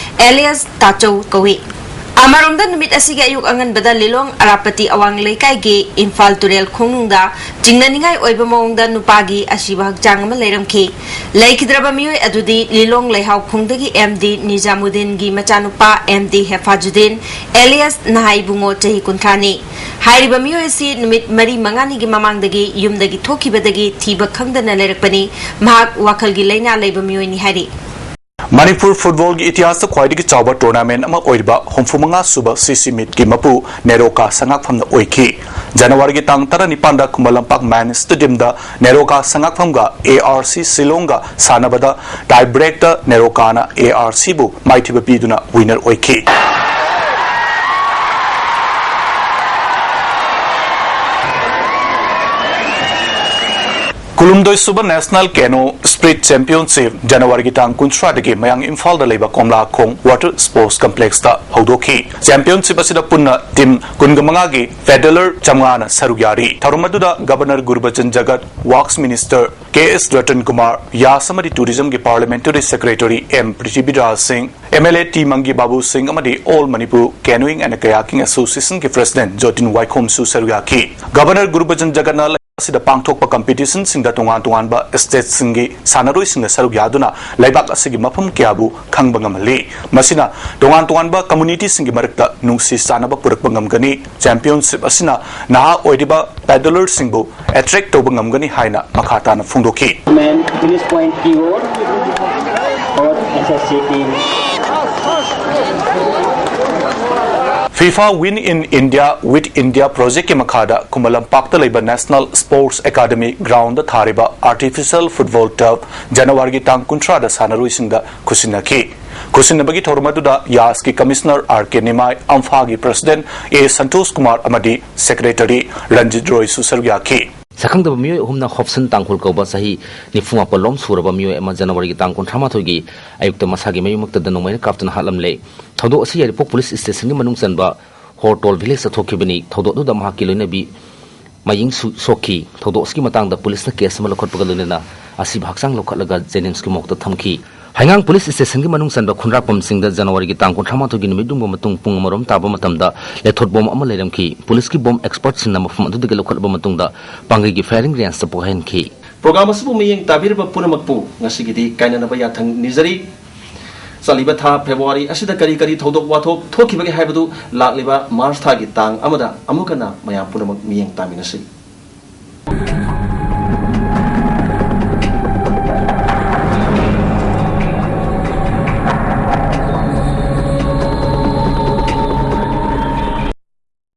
ꯑꯦꯂꯤꯌꯥꯁ ꯇꯥꯆꯧ ꯀꯧꯏ꯫ ꯑꯃꯔꯣꯝꯗ, ꯅꯨꯃꯤꯠ ꯑꯁꯤꯒꯤ ꯑꯌꯨꯛ ꯑꯉꯟꯕꯗ ꯂꯤꯂꯣꯡ ꯑꯔꯥꯞꯄꯇꯤ ꯑꯋꯥꯡ ꯂꯩꯀꯥꯏꯒꯤ ꯏꯝꯐꯥꯜ ꯇꯨꯔꯦꯜ ꯈꯣꯡꯅꯨꯡꯗ ꯆꯤꯡꯅꯅꯤꯡꯉꯥꯏ ꯑꯣꯏꯕ ꯃꯑꯣꯡꯗ ꯅꯨꯄꯥꯒꯤ ꯑꯁꯤꯕ ꯍꯛꯆꯥꯡ ꯑꯃ ꯂꯩꯔꯝꯈꯤ꯫ ꯂꯩꯈꯤꯗ꯭ꯔꯕ ꯃꯤꯑꯣꯏ ꯑꯗꯨꯗꯤ ꯂꯤꯂꯣꯡ ꯂꯩꯍꯥꯎ ꯈꯣꯡꯗꯒꯤ ꯑꯦꯝ ꯗꯤ ꯅꯤꯖꯥꯃꯨꯗꯤꯟꯒꯤ ꯃꯆꯥꯅꯨꯄꯥ ꯑꯦꯝ ꯗꯤ ꯍꯦꯐꯥꯖꯨꯗꯤꯟ, alias ꯅꯍꯥ ꯏꯕꯨꯡꯉꯣ, ꯆꯍꯤ ꯀꯨꯟꯊ꯭ꯔꯥꯅꯤ꯫ ꯍꯥꯏꯔꯤꯕ ꯃꯤꯑꯣꯏ ꯑꯁꯤ ꯅꯨꯃꯤꯠ ꯃꯔꯤ ꯃꯉꯥꯅꯤꯒꯤ ꯃꯃꯥꯡꯗꯒꯤ ꯌꯨꯝꯗꯒꯤ ꯊꯣꯛꯈꯤꯕꯗꯒꯤ ꯊꯤꯕ ꯈꯪꯗꯅ ꯂꯩꯔꯛꯄꯅꯤ꯫ ꯃꯍꯥꯛ ꯋꯥꯈꯜꯒꯤ ꯂꯥꯏꯅꯥ ꯂꯩꯕ ꯃꯤꯑꯣꯏꯅꯤ ꯍꯥꯏꯔꯤ꯫ ꯃꯅꯤꯄꯨꯔ ꯐꯨꯠꯕꯣꯜꯒꯤ ꯏꯇꯤꯍꯥꯁꯇ ꯈ꯭ꯋꯥꯏꯗꯒꯤ ꯆꯥꯎꯕ ꯇꯣꯔꯅꯥꯃꯦꯟ ꯑꯃ ꯑꯣꯏꯔꯤꯕ ꯍꯨꯝꯐꯨ ꯃꯉꯥ ꯁꯨꯕ ꯁꯤ ꯁꯤ ꯃꯤꯠꯀꯤ ꯃꯄꯨ ꯅꯦꯔꯣꯀꯥ ꯁꯉꯥꯛꯐꯝꯅ ꯑꯣꯏꯈꯤ꯫ ꯖꯅꯋꯥꯔꯤꯒꯤ ꯇꯥꯡ ꯇꯔꯥꯅꯤꯄꯥꯟꯗ ꯈꯨꯃꯟ ꯂꯝꯄꯥꯛ ꯃꯦꯟ ꯁ꯭ꯇꯦꯗꯤꯌꯝꯗ ꯅꯦꯔꯣꯀꯥ ꯁꯉꯥꯛꯐꯝꯒ ꯑꯦ ꯑꯥꯔ ꯁꯤ ꯁꯤꯂꯣꯡꯒ ꯁꯥꯟꯅꯕꯗ ꯇꯥꯏ ꯕ꯭ꯔꯦꯛꯇ ꯅꯦꯔꯣꯀꯥꯅ ꯑꯦ ꯑꯥꯔ ꯁꯤꯕꯨ ꯃꯥꯏꯊꯤꯕ ꯄꯤꯗꯨꯅ ꯋꯤꯅꯔ ꯑꯣꯏꯈꯤ꯫ ꯀꯨꯟꯍꯨꯝꯗꯣꯏ ꯁꯨꯕ ꯅꯦꯁꯅꯦꯜ ꯀꯦꯅꯣ ꯁ꯭ꯄ꯭ꯔꯤꯠ ꯆꯦꯝꯄꯤꯌꯟꯁꯤꯞ ꯖꯅꯋꯥꯔꯤꯒꯤ ꯇꯥꯡ ꯀꯨꯟꯊ꯭ꯔꯥꯗꯒꯤ ꯃꯌꯥꯡ ꯏꯝꯐꯥꯜꯗ ꯂꯩꯕ ꯀꯣꯝꯂꯥꯈꯣꯡ ꯋꯥꯇꯔ ꯁ꯭ꯄꯣꯔꯠꯁ ꯀꯝꯄ꯭ꯂꯦꯛꯁꯇ ꯍꯧꯗꯣꯛꯈꯤ꯫ ꯆꯦꯝꯄꯤꯌꯟꯁꯤꯞ ꯑꯁꯤꯗ ꯄꯨꯟꯅ ꯇꯤꯝ ꯀꯨꯟꯒ ꯃꯉꯥꯒꯤ ꯄꯦꯗꯂꯔ ꯆꯥꯝꯃꯉꯥꯅ ꯁꯔꯨꯛ ꯌꯥꯔꯤ꯫ ꯊꯧꯔꯝ ꯑꯗꯨꯗ ꯒꯕꯔꯅꯔ ꯒꯨꯔꯕꯆꯟ ꯖꯒꯠ, ꯋꯥꯔꯛꯁ ꯃꯤꯅꯤꯁꯇꯔ ꯀꯦ ꯑꯦꯁ ꯔꯇꯟ ꯀꯨꯃꯥꯔ, ꯌꯥꯁ ꯑꯃꯗꯤ ꯇꯨꯔꯤꯖꯝꯒꯤ ꯄꯥꯔꯂꯤꯌꯥꯃꯦꯟꯇꯔꯤ ꯁꯦꯀ꯭ꯔꯦꯇꯔꯤ ꯑꯦꯝ ꯄ꯭ꯔꯤꯊꯤꯕꯤꯔꯥꯖ ꯁꯤꯡ, ꯑꯦꯝ ꯑꯦꯜ ꯑꯦ ꯇꯤ ꯃꯪꯒꯤ ꯕꯥꯕꯨ ꯁꯤꯡ ꯑꯃꯗꯤ ꯑꯣꯜ ꯃꯅꯤꯄꯨꯔ ꯀꯦꯅꯣꯌꯤꯡ ꯑꯦꯟ ꯀꯌꯥꯀꯤꯡ ꯑꯦꯁꯣꯁꯤꯌꯦꯁꯟꯒꯤ ꯄ꯭ꯔꯦꯁꯤꯗꯦꯟꯠ ꯖꯣꯇꯤꯟ ꯋꯥꯏꯈꯣꯝꯁꯨ ꯁꯔꯨꯛ ꯌꯥꯈꯤ꯫ ꯒꯕꯔꯅꯔ ꯒꯨꯔꯕꯆꯟ ꯖꯒꯠꯅ ꯂꯩꯕꯥꯛ ꯑꯁꯤꯗ ꯄꯥꯡꯊꯣꯛꯄ ꯀꯝꯄꯤꯇꯤꯁꯟꯁꯤꯡꯗ ꯇꯣꯉꯥꯟ ꯇꯣꯉꯥꯟꯕ ꯁ꯭ꯇꯦꯠꯁꯤꯡꯒꯤ ꯁꯥꯟꯅꯔꯣꯏꯁꯤꯡꯅ ꯁꯔꯨꯛ ꯌꯥꯗꯨꯅ ꯂꯩꯕꯥꯛ ꯑꯁꯤꯒꯤ ꯃꯐꯝ ꯀꯌꯥꯕꯨ ꯈꯪꯕ ꯉꯝꯍꯜꯂꯤ꯫ ꯃꯁꯤꯅ ꯇꯣꯉꯥꯟ ꯇꯣꯉꯥꯟꯕ ꯀꯝꯃ꯭ꯌꯨꯅꯤꯇꯤꯁꯤꯡꯒꯤ ꯃꯔꯛꯇ ꯅꯨꯡꯁꯤ ꯆꯥꯟꯅꯕ ꯄꯨꯔꯛꯄ ꯉꯝꯒꯅꯤ꯫ ꯆꯦꯝꯄꯤꯌꯟꯁꯤꯞ ꯑꯁꯤꯅ ꯅꯍꯥ ꯑꯣꯏꯔꯤꯕ ꯄꯦꯗꯂꯔꯁꯤꯡꯕꯨ ꯑꯦꯇ꯭ꯔꯦꯛ ꯇꯧꯕ ꯉꯝꯒꯅꯤ ꯍꯥꯏꯅ ꯃꯈꯥ ꯇꯥꯅ ꯐꯣꯡꯗꯣꯛꯈꯤ꯫ Women finish point P O for S S C team. FIFA Win in India with India projectꯀꯤ ꯃꯈꯥꯗ ꯈꯨꯃꯟ ꯂꯝꯄꯥꯛꯇ ꯂꯩꯕ National Sports Academy groundꯗ ꯊꯥꯔꯤꯕ artificial football turf ꯖꯅꯋꯥꯔꯤꯒꯤ ꯇꯥꯡ ꯀꯨꯟꯊ꯭ꯔꯥꯗ ꯁꯥꯟꯅꯔꯣꯏꯁꯤꯡꯗ ꯈꯨꯠꯁꯤꯟꯅꯈꯤ꯫ ꯈꯨꯠꯁꯤꯟꯅꯕꯒꯤ ꯊꯧꯔꯝ ꯑꯗꯨꯗ ꯌꯥꯁꯀꯤ ꯀꯃꯤꯁꯅꯔ ꯑꯥꯔ ꯀꯦ ꯅꯤꯃꯥꯏ, ꯑꯝꯐꯥꯒꯤ ꯄ꯭ꯔꯁꯤꯗꯦꯟꯠ ꯑꯦ ꯁꯟꯇꯣꯁ ꯀꯨꯃꯥꯔ ꯑꯃꯗꯤ ꯁꯦꯀ꯭ꯔꯦꯇꯔꯤ ꯔꯟꯖꯤꯠ ꯔꯣꯏꯁꯨ ꯁꯔꯨꯛ ꯌꯥꯈꯤ꯫ ꯁꯛꯈꯪꯗꯕ ꯃꯤꯑꯣꯏ ꯑꯍꯨꯝꯅ ꯍꯣꯞꯁꯟ ꯇꯥꯡꯈꯨꯜ ꯀꯧꯕ ꯆꯍꯤ ꯅꯤꯐꯨ ꯃꯥꯄꯜ ꯂꯣꯝ ꯁꯨꯔꯕ ꯃꯤꯑꯣꯏ ꯑꯃ ꯖꯅꯋꯥꯔꯤꯒꯤ ꯇꯥꯡ ꯀꯨꯟꯊ꯭ꯔꯥ ꯃꯥꯊꯣꯏꯒꯤ ꯑꯌꯨꯛꯇ ꯃꯁꯥꯒꯤ ꯃꯌꯨꯝꯃꯛꯇꯗ ꯅꯣꯡꯃꯩꯅ ꯀꯥꯞꯇꯨꯅ ꯍꯥꯠꯂꯝꯂꯦ꯫ ꯊꯧꯗꯣꯛ ꯑꯁꯤ ꯌꯥꯏꯔꯤꯄꯣꯛ ꯄꯨꯂꯤꯁ ꯁ꯭ꯇꯦꯁꯟꯒꯤ ꯃꯅꯨꯡ ꯆꯟꯕ ꯍꯣꯔꯇꯣꯜ ꯚꯤꯂꯦꯖꯇ ꯊꯣꯛꯈꯤꯕꯅꯤ꯫ ꯊꯧꯗꯣꯛ ꯑꯗꯨꯗ ꯃꯍꯥꯛꯀꯤ ꯂꯣꯏꯅꯕꯤ ꯃꯌꯤꯡꯁꯨ ꯁꯣꯛꯈꯤ꯫ ꯊꯧꯗꯣꯛ ꯑꯁꯤꯒꯤ ꯃꯇꯥꯡꯗ ꯄꯨꯂꯤꯁꯅ ꯀꯦꯁ ꯑꯃ ꯂꯧꯈꯠꯄꯒ ꯂꯣꯏꯅꯅ ꯑꯁꯤꯕ ꯍꯛꯆꯥꯡ ꯂꯧꯈꯠꯂꯒ ꯖꯦꯅꯤꯝꯁꯀꯤ ꯃꯣꯔꯒꯇ ꯊꯝꯈꯤ꯫ ꯍꯩꯉꯥꯡ ꯄꯨꯂꯤꯁ ꯁ꯭ꯇꯦꯁꯟꯒꯤ ꯃꯅꯨꯡ ꯆꯟꯕ ꯈꯨꯟꯗ꯭ꯔꯥꯛꯄꯝꯁꯤꯡꯗ ꯖꯅꯋꯥꯔꯤꯒꯤ ꯇꯥꯡ ꯀꯨꯟꯊ꯭ꯔꯥ ꯃꯥꯊꯣꯏꯒꯤ ꯅꯨꯃꯤꯠ ꯌꯨꯡꯕ ꯃꯇꯨꯡ ꯄꯨꯡ ꯑꯃꯔꯣꯝ ꯇꯥꯕ ꯃꯇꯝꯗ ꯂꯦꯊꯣꯠ ꯕꯣꯝ ꯑꯃ ꯂꯩꯔꯝꯈꯤ꯫ ꯄꯨꯂꯤꯁꯀꯤ ꯕꯣꯝ ꯑꯦꯛꯁꯄꯔꯠꯁꯤꯡꯅ ꯃꯐꯝ ꯑꯗꯨꯗꯒꯤ ꯂꯧꯈꯠꯂꯕ ꯃꯇꯨꯡꯗ ꯄꯥꯡꯒꯩꯒꯤ ꯐꯥꯌꯔꯤꯡ ꯔꯦꯟꯖꯇ ꯄꯣꯛꯍꯟꯈꯤ꯫ ꯄ꯭ꯔꯣꯒ꯭ꯔꯥꯝ ꯑꯁꯤꯕꯨ ꯃꯤꯠꯌꯦꯡ ꯇꯥꯕꯤꯔꯤꯕ ꯄꯨꯝꯅꯃꯛꯄꯨ ꯉꯁꯤꯒꯤꯗꯤ ꯀꯥꯏꯅꯅꯕ ꯌꯥꯊꯪ ꯅꯤꯖꯔꯤ꯫ ꯆꯠꯂꯤꯕ ꯊꯥ ꯐꯦꯕ꯭ꯔꯨꯋꯥꯔꯤ ꯑꯁꯤꯗ ꯀꯔꯤ ꯀꯔꯤ ꯊꯧꯗꯣꯛ ꯋꯥꯊꯣꯛ ꯊꯣꯛꯈꯤꯕꯒꯦ ꯍꯥꯏꯕꯗꯨ ꯂꯥꯛꯂꯤꯕ ꯃꯥꯔꯆ ꯊꯥꯒꯤ ꯇꯥꯡ ꯑꯃꯗ ꯑꯃꯨꯛ ꯍꯟꯅ ꯃꯌꯥꯝ ꯄꯨꯝꯅꯃꯛ ꯃꯤꯠꯌꯦꯡ ꯇꯥꯃꯤꯟꯅꯁꯤ꯫